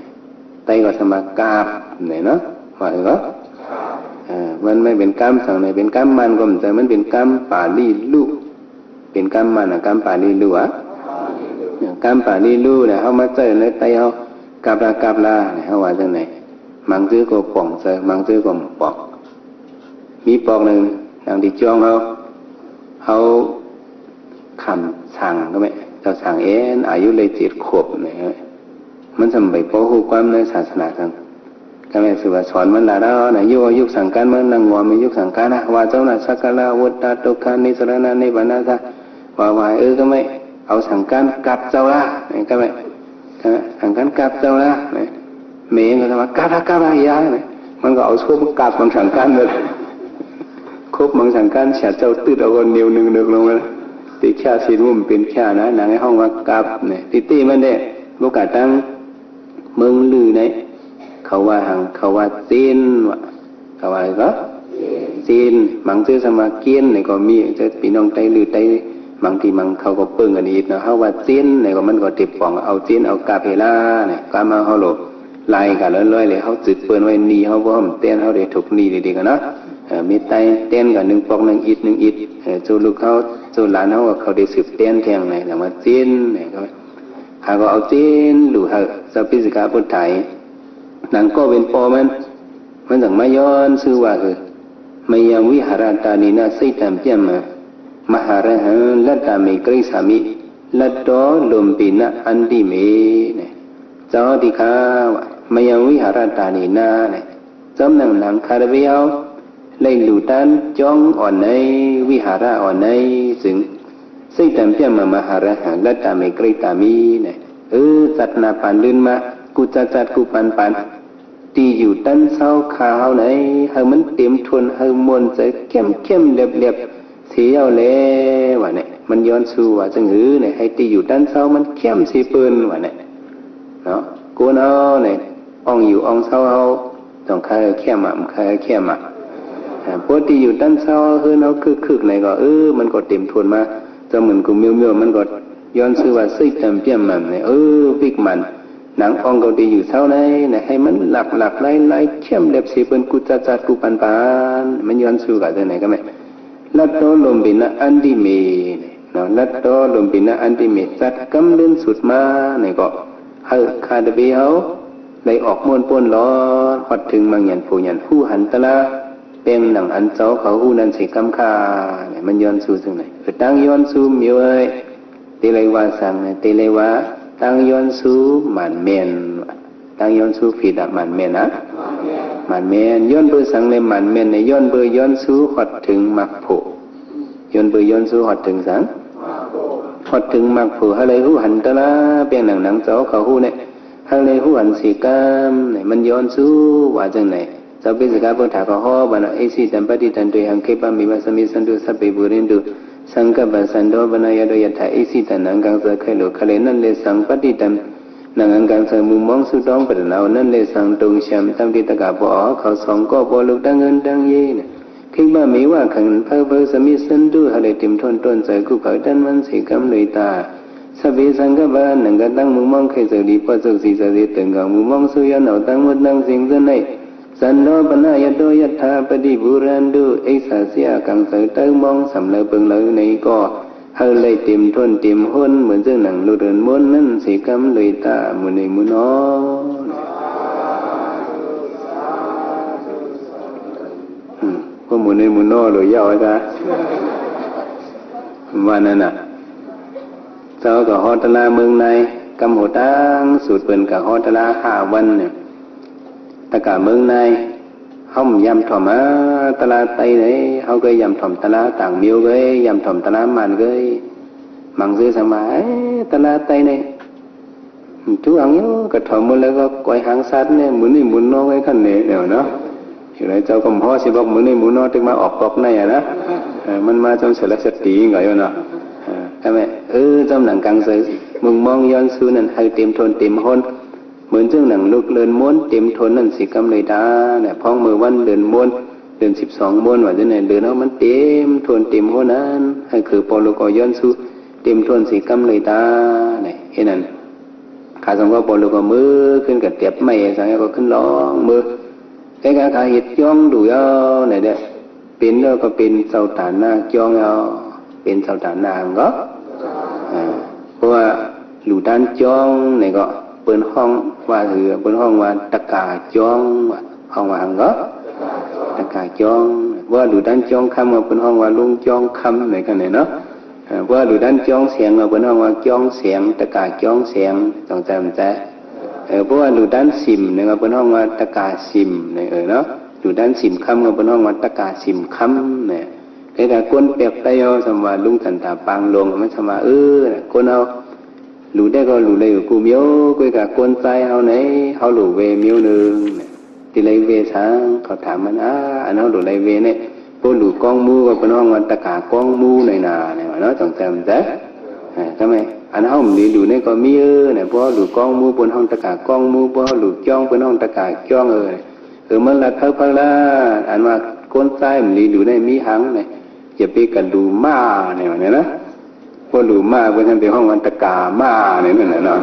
ໄຕກໍສະມາກັບນີ້ເນາະ ວ່າຄືກໍ ເອີ ມັນໄມ່ເປັນກຳສັງນີ້ ເປັນກຳມັນກໍບໍ່ໃຊ່ ມັນເປັນກຳປາລີລຸ ເປັນກຳມັນນະ ກຳປາລີລຸອະ ກຳປາລີລຸນະ ເຮົາມາໃຊ້ໃນໄຕເຮົາ ກັບລາ ກັບລາ ເຮົາວ່າຈັ່ງໃດ ມັງຈື່ກໍປ່ອງໃສ່ ມັງຈື່ກໍບໍ່ປ່ອງ. ມີປອກໜຶ່ງ ດັ່ງທີ່ຈອງເຮົາ ເຮົາຂຳສັງກໍແມ່ນ ເຈົ້າສັງເອັນ ອາຍຸໄດ້ເຈັດຂວບນີ້ ມັນຊ່ຳໄປພໍຮູ້ຄວາມໃນສາສະໜາສັງ ກໍແມ່ນຊື່ວ່າສອນມັນລະເນາະ ນະ ຢູ່ ຢູ່ສັງການ ມານັ່ງງອມຢູ່ສັງການນະ ວ່າເຈົ້ານະ ສັກກາລະ ວຸດຕະ ຕຸກຂະ ນິສະລະນະ ນິບານະ ວ່າ ວ່າ ເອີ ກໍແມ່ນ ເອົາສັງການກັບເຈົ້າລະ ກໍແມ່ນ ສັງການກັບເຈົ້າລະ ແມ່ນກໍວ່າກັບລະ ກັບລະ ຢ່າ ມັນກໍເອົາສົບກັບມັນສັງການເບິດ ຄົບມັນສັງການ ເສຍເຈົ້າຕຶດເອົາຄົນໜຽວໜຶກໆລົງມາ ຕິແຂ້ວຊິນມຸມເປັນແຂ້ວນະ ນາງໃຫ້ຮ້ອງວ່າກັບນີ້ ຕິຕິມັນເດ້ ບໍ່ກະຕັ້ງ ເມືອງລືໃນ ເຂົາວ່າຫັງ ເຂົາວ່າເຊັນ ວ່າ ເຂົາວ່າກໍເຊັນ ມັງຊື່ສະມາເກັນນີ້ກໍມີ ເຈົ້າພີ່ນ້ອງໄຕລືໄຕ ບາງທີມັງເຂົາກໍເປິ້ງກັນອີກເນາະ ເຮົາວ່າເຊັນນີ້ກໍມັນກໍເຕັບປອງ ເອົາເຊັນເອົາກາບເຮລານີ້ ກາມາເຮົາໂລດ ລາຍການລອຍໆເລີຍ ເຮົາຈຶກເປີ້ນໄວ້ໜີ້ ເຮົາບໍ່ຫ້າມແຕ່ນ ເຮົາໄດ້ທຸກໜີ້ດີໆກັນເນາະ ເອີ ມີໄຕແຕ່ນກັນໜຶ່ງປອກໜຶ່ງອິດໜຶ່ງອິດ ເອີ ໂຈລູກເຮົາ ໂຈຫຼານເຮົາກໍເຂົາໄດ້ສືບແຕ່ນແທ້ງໃນ ແຕ່ວ່າເຊັນນີ້ກໍ ຫາກໍເອົາເຈັນລູກໃຫ້ເຈົ້າປິດສະກະພຸດໄທ ນາງກໍເປັນພໍ່ມັນ ມັນຈັ່ງມາຍ້ອນຊື່ວ່າຄື ມະຍັງວິຫາຣະຕານີນະ ໄຊຕັມປິຍະມະ ມະຫາຣະຫັງ ລັດຕາເມ ກຣິສາມິ ລັດໂຕ ລຸມປິນະ ອັນຕິເມ ເຈົ້າທີ່ຂ້າ ມະຍັງວິຫາຣະຕານີນະ ຈອມນັ່ງນາງຄາດະເວວ ໄລລູຕານຈອງອ່ອນໃນວິຫາລະອ່ອນໃນ ຊຶ່ງ ໄຊຕັມປິຍະມະ ມະຫາຣະຫັງ ລັດຕາເມ ກຣິຕາມິ ເອີ ຈັດໜ້າປານລື່ນມາ ກຸຈັດຈັດ ກຸປັນປັນ ທີ່ຢູ່ຕັນເຊົາຂ້າເຮົາໃນ ໃຫ້ມັນເຕັມທົນ ໃຫ້ມ່ວນໃຈ ເຂັ້ມເຂັ້ມແລບແລບ ເສຍແລ້ວແລ ວ່ານີ້ ມັນຍ້ອນສູ່ວ່າຈັ່ງຫື ໃຫ້ທີ່ຢູ່ຕັນເຊົາມັນເຂັ້ມເສເປິນ ວ່ານີ້ເນາະ ໂກນເຮົານີ້ ອ່ອງຢູ່ອ່ອງເຊົາເຮົາ ຕ້ອງຄາຍແຄມມາ ຄາຍແຄມມາ ອາ ປົກຕິຢູ່ຕັນເຊົາເຮືອນເຮົາຄຶກໆ ໃນກໍ ເອີ ມັນກໍເຕັມທົນມາ ຈະໝື່ນກຸມມິວໆ ມັນກໍຍ້ອນຊື່ວ່າ ໄຊຕັມປິຍະມະ ເອີ ວິກມັນ ໜັງອ່ອງກໍດີຢູ່ເຊົາໃນ ໃຫ້ມັນຫຼາກຫຼາກຫຼາຍໆ ເຂັ້ມແຫຼບເສເປິນ ກຸຈັດຈັດ ກຸປັນປັນ ມັນຍ້ອນສູ່ກັນຈັ່ງໃດກໍແມ່ນ ລັດໂຕ ລຸມປິນະ ອັນຕິເມ ເນາະ ລັດໂຕ ລຸມປິນະ ອັນຕິເມ ຈັດກຳເລີນສຸດມາ ໃນກໍ ໃຫ້ຂ້າແຕ່ພີ່ເຮົາ ໄດ້ອອກມ່ວນປົນລອດ ຮອດເຖິງມັກຍານໂພຍານ ຮູ້ຫັນຕະລາ ແປງໜັງອັນເຈົ້າເຂົາຮູ້ນັ້ນເສກຳຄ່າ ມັນຍ້ອນສູ່ຈັ່ງໃດ ເອີ ຕັ້ງຍ້ອນສູ່ມີເອີຍ ເຕເລວາສັງ ເຕເລວາ ຕັ້ງຍ້ອນສູ່ໝານແມ່ນ ຕັ້ງຍ້ອນສູ່ຜິດອະ ໝານແມ່ນນະ ໝານແມ່ນ ຍ້ອນເບີສັງແລະໝານແມ່ນ ຍ້ອນເບີຍ້ອນສູ່ຮອດເຖິງມັກໂພ ຍ້ອນເບີຍ້ອນສູ່ຮອດເຖິງສັງ ຮອດເຖິງມັກໂພ ເຮົາເລີຍຮູ້ຫັນຕະລາ ແປງໜັງໜັງເຈົ້າເຂົາຮູ້ແນ ເຮົາເລີຍຮູ້ຫັນເສກຳ ມັນຍ້ອນສູ່ວ່າຈັ່ງໃດ ເຈົ້າປິດສະກະພຸດທະກໍຮອບວ່ານະ ເອຊິຕັມປະຕິຕັນ ຕຸມຫັງ ເຂປະເມວະ ສະມິດສັນຕຸ ສັບເປ ປູເຣນຕຸ ສັງກະປະ ສັງກະປະ ຍະໂຕ ຍະຖາ ເອຊິຕັງ ໜັງອັງກາງ ເສືອໄຄໂລ ຄະເລ ນັ້ນແລະສັງ ປະຕິຕັງ ໜັງອັງກາງ ເສືອມຸມມອງ ສຸດອງ ປະດານາວ ນັ້ນແລະສັງ ຕຸງຊຳ ຕາມທີ່ຕະກະພໍ່ເຂົາສອງກໍບໍ່ລຸກ ທັງເງິນທັງເຍນ ເຂປະເມວະ ຂັນເພີເພີ ສະມິດສັນຕຸ ເຮົາໄດ້ເຕັມທົນຕົ້ນໃຈ ກຸເພີຕັນມັນເສກຳໂດຍຕາ ສັບເພ ສັງກະປະ ໜັງກະຕັງ ມຸມມອງ ໄຄເສີ ລີ ປະໂຊກ ສີ ສະເສ ເຕີງກາງ ມຸມມອງ ສຸຍອນ ເອົາທັງໝົດທັງສິ່ງເຊິ່ງໃນ ສັນໂດປະນາຍະໂຕ ຍະຖາ ປະຕິປູເຣນຕຸ ເອສາ ເສຍ ອາກາງ ເສີ ເຕີງມອງ ສຳເລີເປິງເລີໃນກໍ ເຮົາໄດ້ເຕັມທົນເຕັມຫົນ ເໝືອນເຊິ່ງໜັງລຸດເດີນມົນນັ້ນເສກຳໂດຍຕາ ໝູ່ໃນໝູ່ນອນ ກໍໝູ່ນ້ອຍໝູ່ນ້ອຍໂລດເຈົ້າວ່າຊະ ວ່ານັ້ນນະ. ເຈົ້າກໍຮອດຕະຫຼາດເມືອງນາຍ ກຳຫົວຕັ້ງສູດເພິ່ນກໍຮອດຕະຫຼາດຫ້າວັນນີ້ ຕະກາເມືອງນາຍ ເຮົາບໍ່ຢາມຖ່ອມ ອາ ຕະຫຼາດໄຕ້ໃດ ເຮົາກໍຢາມຖ່ອມຕະຫຼາດຕ່າງເມືອງເອີຍ ຢາມຖ່ອມຕະຫຼາດມ່ານເອີຍ ມັງຊື່ສະມາ ເອີ ຕະຫຼາດໄຕ້ໃດ ທຸກອັນຢູ່ ກະເຖົ້າໝົດແລ້ວກໍກອຍຫາງສັດແດ່ ໝູ່ນີ້ໝູ່ນ້ອຍໄວ້ຄັນແດ່ແນວເນາະ. ເຫັນໄດ ເຈົ້າກໍບໍ່ຮູ້ຊິບອກໝູ່ນີ້ໝູ່ນ້ອຍ ຕຶກມາອອກປອກໃນຫັ້ນນະ. ເອີ ມັນມາຈອມສາລະສະຕີກໍຢູ່ເນາະ. ເອີ ກໍແມ່ນ ເອີ ຈອມໜັງກາງໃສ ມຸງມອງຍ້ອນຊູນັ້ນ ໃຫ້ເຕັມທົນເຕັມຫົນ ເໝືອນຈັ່ງໜັງລຸກເດີນມ້ວນ ເຕັມທົນນັ້ນຊິກຳເລີຍຕານະ. ພ້ອງເມື່ອວັນເດີນມ້ວນ ເດືອນສິບສອງມ້ວນວ່າຈັ່ງໃດ ເດີນເຮົາມັນເຕັມທົນເຕັມຫົນນັ້ນ ໃຫ້ຄືປອລຸກກໍຍ້ອນຊູ ເຕັມທົນຊິກຳເລີຍຕານະ. ເຮັດນັ້ນ ຂ້າສອງກໍປອລຸກກໍມືຂຶ້ນກະຕຽບໄມ້ ສັງກໍຂຶ້ນລອງມື ແຕ່ກະຂ້າເຮັດຈ້ອງດູເອົາໃນເດ້ ເປັນແລ້ວກໍເປັນເຈົ້າຕານນາກຈ້ອງເອົາ ເປັນເຈົ້າຕານນາກກໍ ເອີ ເພາະວ່າຫຼູຕານຈ້ອງນີ້ກໍເພິ່ນຮ້ອງວ່າ ເອີ ເພິ່ນຮ້ອງວ່າຕະກາຈ້ອງ ວ່າ ຮ້ອງວ່າຫຍັງກໍ ຕະກາຈ້ອງ. ເພາະວ່າຫຼູຕານຈ້ອງຄຳກໍເພິ່ນຮ້ອງວ່າລຸງຈ້ອງຄຳ ໃນຂະແໜງເນາະ. ເອີ ເພາະວ່າຫຼູຕານຈ້ອງແສງກໍເພິ່ນຮ້ອງວ່າຈ້ອງແສງ ຕະກາຈ້ອງແສງ ຕ້ອງຈຳໃຈ. ເອີ ເພາະວ່າຫຼູຕານສິມນີ້ກໍເພິ່ນຮ້ອງວ່າຕະກາສິມ ເອີ ເນາະ. ຫຼູຕານສິມຄຳກໍເພິ່ນຮ້ອງວ່າຕະກາສິມຄຳນະ. ແຕ່ຖ້າຄົນແປກໃຕ້ເຮົາ ສຳວ່າລຸງສັນຕາປາງຫຼວງ ມັນສຳວ່າ ເອີ ຄົນເຮົາ ຫຼູໄດ້ກໍຫຼູໄດ້ຢູ່ກູ່ມຽວ ກວຍກາກົນຊາຍເຮົາໃນ ເຮົາຫຼູໄວມຽວໜຶ່ງ ຕິໄລເວສັງ ເຂົາຖາມມັນ ອາ ອັນເຮົາຫຼູໄລເວນີ້ ພວກຫຼູກ້ອງໝູກໍເພິ່ນຮ້ອງວ່າຕະກາກ້ອງໝູໃນນາ ແນວເນາະ ຕ້ອງຈຳໃຈ. ເອີ ກໍແມ່ນ ອັນເຮົາບໍ່ໄດ້ຫຼູນີ້ກໍມີ ເອີ ນະ ພວກເຮົາຫຼູກ້ອງໝູເພິ່ນຮ້ອງຕະກາກ້ອງໝູ ພວກເຮົາຫຼູຈ້ອງເພິ່ນຮ້ອງຕະກາຈ້ອງ ເອີ ເອີ ມັນລະເທົ່າພັກລະ ອັນວ່າກົນຊາຍບໍ່ໄດ້ຫຼູນີ້ມີຫັງນະ ຢ່າໄປກະຫຼູມ້າ ແນວນີ້ນະ. ພວກຫຼູມ້າເພິ່ນຫັ້ນໄປຮ້ອງວ່າຕະກາມ້ານີ້ນັ້ນນະເນາະ.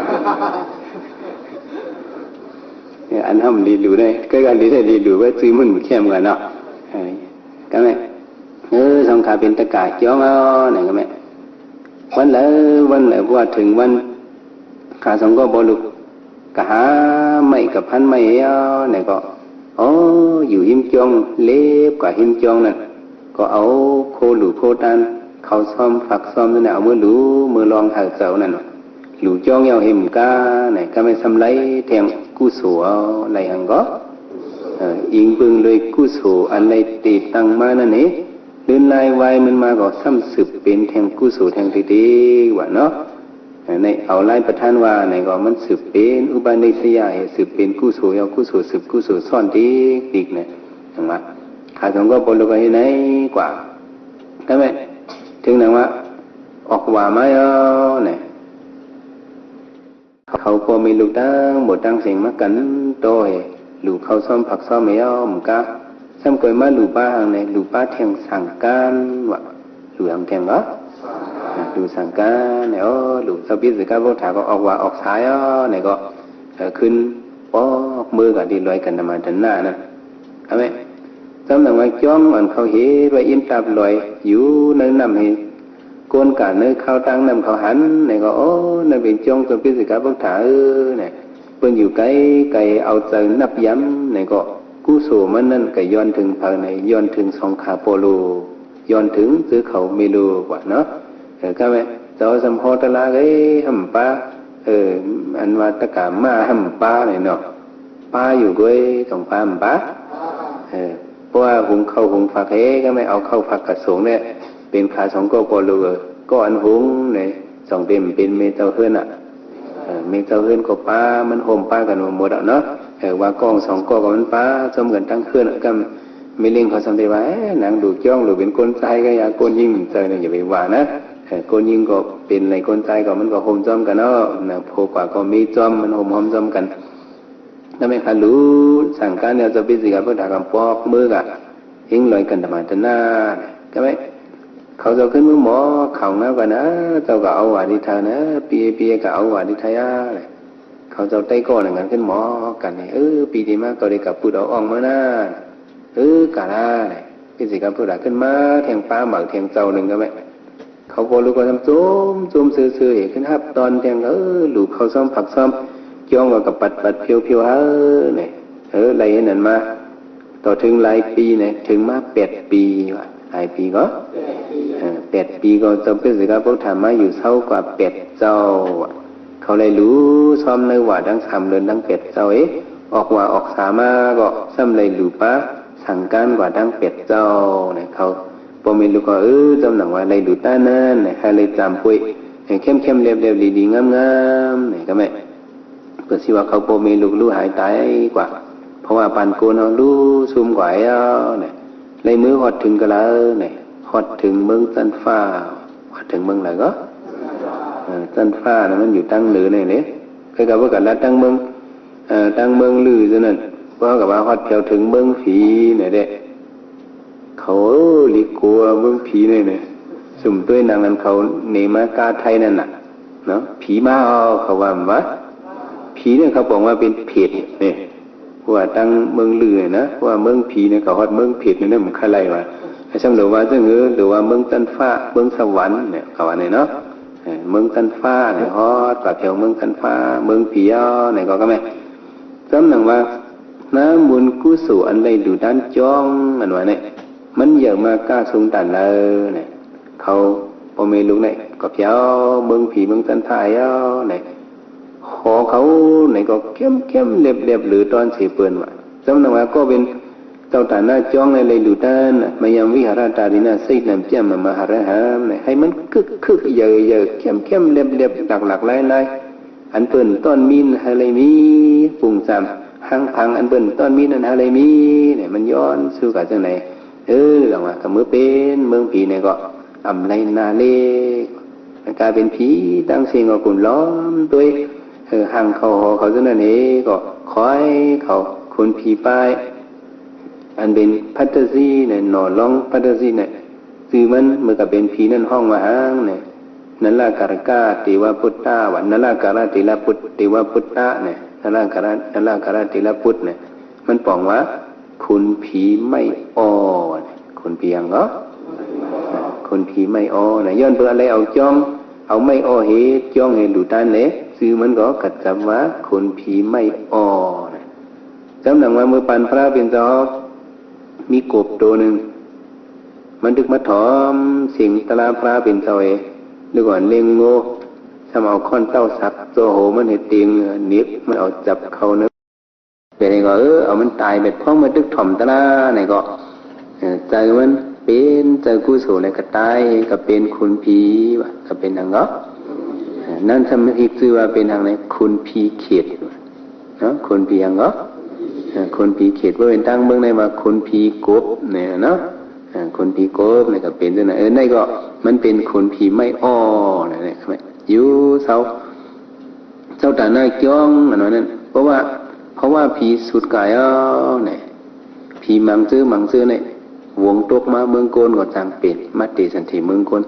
ອັນເຮົາບໍ່ໄດ້ຫຼູໄດ້ ກໍອັນນີ້ໄດ້ຫຼູໄວ້ ຊື່ມັນແຄມກັນເນາະ. ເອີ ກໍແມ່ນ ເອີ ສອງຂາເປັນຕະກາຈ້ອງເອົາ ນັ້ນກໍແມ່ນ ວັນລະວັນລະ ວ່າເຖິງວັນ ຂ້າສອງກໍບໍ່ລຸກ ກໍຫາໄມ້ກັບພັນໄມ້ເອົາ ແລ້ວກໍ ອໍ ຢູ່ຮິມຈອງ ເລັບກວ່າຮິມຈອງນັ້ນ ກໍເອົາໂຄຫຼູໂຄຕານ ເຂົ້າຊ້ອມຝັກຊ້ອມນັ້ນນະ ເອົາມືຫຼູ ມືລອງໃຫ້ເຈົ້ານັ້ນ ຫຼູຈ້ອງເອົາເຫັນການະ ກໍແມ່ນສຳໄລແຫ່ງກຸໂສເອົາ ໄລຫັງກໍ ເອີ ອີງເບິ່ງໂດຍກຸໂສອັນໄດ້ຕິດຕັ້ງມານັ້ນເອ ລື່ນລາຍວາຍມັນມາກໍຊ້ຳສືບເປັນແຫ່ງກຸໂສແຫ່ງຕິກໆວ່າເນາະ. ໃນເອົາລາຍປະທານວ່າໃນກໍມັນສືບເປັນອຸປະນິສະຍະ ໃຫ້ສືບເປັນກຸໂສ ເອົາກຸໂສສືບກຸໂສຊ້ອນຕິກໆນະ ຈັ່ງວ່າ ຂ້າສອງກໍບໍ່ຮູ້ກໍເຮັດໃດກວ່າ ກໍແມ່ນ ເຖິງນັ້ນວ່າ ອອກວ່າມາເອົານະ ເຂົາພໍ່ແມ່ລູກຕ່າງໝູ່ຕ່າງເສັງມາກັນໂຕໃຫ້ ຫຼູເຂົ້າຊ້ອມຝັກຊ້ອມໃຫ້ເອົາ ມັນກະ ຊ້ຳກ່ອຍມາຫຼູປ້າຫັ້ນແຫຼະ ຫຼູປ້າແທ່ງສັງການວ່າ ຫຼູສັງແທ່ງເນາະ ຫຼູສັງການ ໂອ້ ຫຼູເຈົ້າປິດສະກະວົດຖາກໍອອກວ່າອອກສາຍເອົາ ນີ້ກໍ ເອີ ຂຶ້ນປອກມືກັນທີ່ລອຍກັນທຳມະທັນນານະ ເອົາແມ່ ຈຳໜັງວ່າຈ້ອງອັນເຂົາເຮັດໄວ້ອີ່ມຕາບລອຍ ຢູ່ໃນນ້ຳໃຫ້ ກົນການໃນຂ່າວຕ່າງນຳເຂົາຫັນ ໃນກໍ ໂອ້ ນັ້ນເປັນຈ້ອງຕົວປິດສະກະບົກຖາເອີ ນະ ເພິ່ນຢູ່ໄກໄກເອົາໃຈນັບຢາມ ໃນກໍ ກຸໂສມັນນັ້ນກະຍ້ອນເຖິງໃຜ ໃນຍ້ອນເຖິງສອງຂາໂປໂລ ຍ້ອນເຖິງເສືອຂາວເມໂລກວ່າເນາະ. ເອີ ກະແມ່ນເຈົ້າສຳພໍຕະລາເອີຍ ຫ້ຳປາ ເອີ ອັນວ່າຕະກາມ້າຫ້ຳປານີ້ເນາະ ປາຢູ່ເວີຍ ຕ້ອງປາຫ້ຳປາ ເອີ ເພາະວ່າຫຸງເຂົ້າຫຸງຝັກເຮ ກະແມ່ນເອົາເຂົ້າຝັກກະສົງແຫຼະ ເປັນຂາສອງກໍ ກໍລູກເອີຍ ກໍອັນຫຸງໃນສອງເຕັມເປັນແມ່ເຈົ້າເຮືອນນະ ເອີ ແມ່ເຈົ້າເຮືອນກໍປາ ມັນໂຮມປາກັນໝົດອະເນາະ ເອີ ວ່າກ້ອງສອງກໍກໍມັນປາ ສົມກັນທັງເຮືອນ ກະແມ່ເລັງເຂົາສຳໄດ້ວ່າ ເອີ ນາງດູກຈ້ອງ ຫຼືເປັນຄົນຊາຍກະຢ່າ ຄົນຍິງເຈົ້ານີ້ຢ່າໄປວ່ານະ ເອີ ຄົນຍິງກໍເປັນໃນຄົນຊາຍກໍມັນກໍໂຮມພ້ອມກັນເນາະ ນະ ໂພກວ່າກໍມີຈ້ອມ ມັນໂຮມພ້ອມກັນ ນະແມ່ນຄັນ ລູກສັງການແລ້ວ ເຈົ້າປິດສິກຂາພຸດທາກຳປອກມືກະ ເຮັງລອຍກັນຕະມາຕະນາ ກະແມ່ນ ເຂົາເຈົ້າຂຶ້ນມືໝໍ ເຂົາງາມກັນນະ ເຈົ້າກະເອົາຫວາດີໄທນະ ປີເອ ປີເອກະເອົາຫວາດີໄທອາ ເຂົາເຈົ້າໄຕ້ກໍນຳກັນຂຶ້ນໝໍກັນ ເອີ ປີທີ່ມາເຂົາໄດ້ກະປຸດເອົາອ່ອງມານາ ເອີ ກະລາ ປິດສິກຂາພຸດທາຂຶ້ນມາ ແທ່ງປາໝາກແທ່ງເຈົ້າໜຶ່ງກະແມ່ນ ເຂົາບໍ່ຮູ້ກໍຈຳໂຈມ ໂຈມຊື່ໆ ເຫັນຂຶ້ນຮັບຕອນແທ່ງ ເອີ ລູກເຂົ້າຊ້ອມຝັກຊ້ອມ ຈ້ອງວ່າກະປັດໆ ພຽວໆ ເອີ ນີ້ ເອີ ໄລ່ເຮັດນັ້ນມາ ຕໍ່ເຖິງຫຼາຍປີນະ ເຖິງມາແປດປີວ່າ ຫຼາຍປີກໍ ເອີ ແປດປີກໍ ເຈົ້າເປັນສິກຂາບົດຖາມມາຢູ່ເຊົາກວ່າແປດເຈົ້າ. ເຂົາໄດ້ຫຼຸຊອມໃນວ່າທັງສາມເດືອນທັງແປດເຈົ້າເອ ອອກວ່າອອກສາມາກໍຊ້ຳໄດ້ຫຼຸປາສັງການກວ່າທັງແປດເຈົ້ານະ. ເຂົາ ພໍ່ແມ່ລູກກໍ ເອີ ຈຳໜັງວ່າໄດ້ຫຼຸຕານນັ້ນນະ ໃຫ້ໄດ້ຈຳປ່ວຍ ໃຫ້ເຂັ້ມໆແລບໆ ດີໆງາມໆນະ ກໍແມ່ນ ເພິ່ນຊິວ່າເຂົາພໍ່ແມ່ລູກຮູ້ຫາຍຕາຍກວ່າ ເພາະວ່າປານໂກນເຮົາຮູ້ຊຸມກວ່າແລ້ວນະ. ໄລ່ມືຮອດເຖິງກະລາວນະ ຮອດເຖິງເມືອງຈັນຟ້າ ຮອດເຖິງເມືອງໃດກໍ ເອີ ຈັນຟ້ານະ ມັນຢູ່ທາງເໜືອນີ້ເດ້. ຄືກັບວ່າກັນລະ ທາງເມືອງ ເອີ ທາງເມືອງລືຈັ່ງນັ້ນ ເຂົາກໍວ່າຮອດແຖວເຖິງເມືອງຜີນີ້ເດ້. ເຂົາ ເອີ ລິໂກເມືອງຜີນີ້ນະ ຊຸມຕົວນາງນັ້ນເຂົາເນມາກາໄທນັ້ນນະ ເນາະ ຜີມາເອົາ ເຂົາວ່າ ວ່າຜີນີ້ເຂົາບອກວ່າເປັນເຜດນີ້ ເພາະວ່າທາງເມືອງລືນະ ເພາະວ່າເມືອງຜີນີ້ກໍຮອດເມືອງເຜດນີ້ນະ ມັນຄະໄລວ່າ ສຳເລັດວ່າຈັ່ງ ເອີ ຫຼືວ່າເມືອງຈັນຟ້າ ເມືອງສະຫວັນນີ້ ເຂົາວ່ານີ້ເນາະ ເອີ ເມືອງຈັນຟ້ານີ້ ຮອດກວ່າແຖວເມືອງຈັນຟ້າ ເມືອງຜີເອົານີ້ກໍ ກໍແມ່ນ ຈຳໜັງວ່າ ນ້ຳບຸນກຸສົນອັນໄດ້ດູດານຈ້ອງ ອັນວ່ານີ້ ມັນເຢີມາກ້າສູງຕານເລີນະ. ເຂົາ ພໍ່ແມ່ລູກນີ້ກໍພຽວເມືອງຜີເມືອງຈັນທາເອົານະ ຂໍເຂົານີ້ກໍເຂັ້ມໆແລບໆ ຫຼືຕອນເສເປີນວ່າ ຈຳໜັງວ່າກໍເປັນເຈົ້າຕາໜ້າຈ້ອງໃນໄລດູດານ ມະຍັງວິຫາຣະຕາລິນະ ໄຊນຳຈຳມະມະຫາຣະຫາມ ໃຫ້ມັນຄຶກໆ ໃຫຍ່ໆ ເຂັ້ມໆແລບໆ ຫຼາກໆຫຼາຍໆ ອັນເພິ່ນຕ້ອນມີນໃຫ້ໄລມີ ປຸງຈຳ ຮັງພັງອັນເພິ່ນຕ້ອນມີນນັ້ນໃຫ້ໄລມີ ໃຫ້ມັນຍ້ອນສູ່ກັນຈັ່ງໃດ. ເອີ ລອງວ່າກໍເມື່ອເປັນເມືອງຜີນີ້ກໍ ອຳໄລນາເລ ມັນກາຍເປັນຜີຕ່າງສິ່ງກໍກຸນລ້ອມໂດຍ ເອີ ຮັງເຂົາຫໍເຂົາເທົ່ານັ້ນເອ ກໍຄອຍເຂົາ ຄຸນຜີປ້າຍ ອັນເປັນພັດຕະຊີນະ ໜໍ່ລອງພັດຕະຊີນະ ຊື່ມັນ ເມື່ອກໍເປັນຜີນັ້ນຮ້ອງວ່າຫາງນະ ນະລາກາລະກະເທວະພຸດທາ ວ່າ ນະລາກາລະເທລະພຸດ ເທວະພຸດທະນະ ນະລາກາລະ ນະລາກາລະເທລະພຸດນະ ມັນປອງວ່າ ຄຸນຜີໄມ້ອໍນະ ຄຸນຜີຫຍັງເນາະ ຄຸນຜີໄມ້ອໍນະ ຍ້ອນເພິ່ນໄດ້ເອົາຈ້ອງ ເອົາໄມ້ອໍເຮັດຈ້ອງໃຫ້ດູຕານເດ້ ຊື່ມັນກໍກະຈັບວ່າ ຄຸນຜີໄມ້ອໍນະ. ຈຳໜັງວ່າເມື່ອປານພະເປັນເຈົ້າ ມີກົບໂຕໜຶ່ງ ມັນຖືກມາຖອມເສັງຕະລາພະເປັນເຈົ້າເອ ຫຼືກ່ອນເລັງໂງ່ ຊ້ຳເອົາຄ້ອນເຕົ້າສັກໂຈໂຫມັນໃຫ້ເຕັງ ໜິບມັນເອົາຈັບເຂົ້າເນີ ເປັນນີ້ກໍ ເອີ ເອົາມັນຕາຍ ແບບພ້ອມມາຕຶກຖ່ອມຕະລານີ້ກໍ ເອີ ໃຈມັນເປັນໃຈກຸສົນແລ້ວກໍຕາຍ ກໍເປັນຂຸນຜີ ວ່າກໍເປັນຫຍັງກໍ ເອີ ນັ້ນສຳມະທິກຊື່ວ່າເປັນຫຍັງໃດ ຂຸນຜີເຂດ ເນາະ ຂຸນຜີຫຍັງກໍ ເອີ ຂຸນຜີເຂດ ບໍ່ເປັນທາງເບິ່ງໄດ້ວ່າຂຸນຜີກົບນີ້ເນາະ ເອີ ຂຸນຜີກົບນີ້ກໍເປັນຈັ່ງນັ້ນ ເອີ ໃນກໍມັນເປັນຂຸນຜີໄມ້ອໍນະ ຢູ່ເຊົາ ເຈົ້າຕາໜ້າຈ້ອງ ອັນວ່ານັ້ນ ເພາະວ່າ ເພາະວ່າຜີສູດກາຍເອົານີ້ ຜີມັງເຈີມັງເຈີນີ້ ວົງຕົກມາເມືອງໂກນກໍຈັ່ງເປັນ ມາເຕສັນເຖເມືອງໂກນ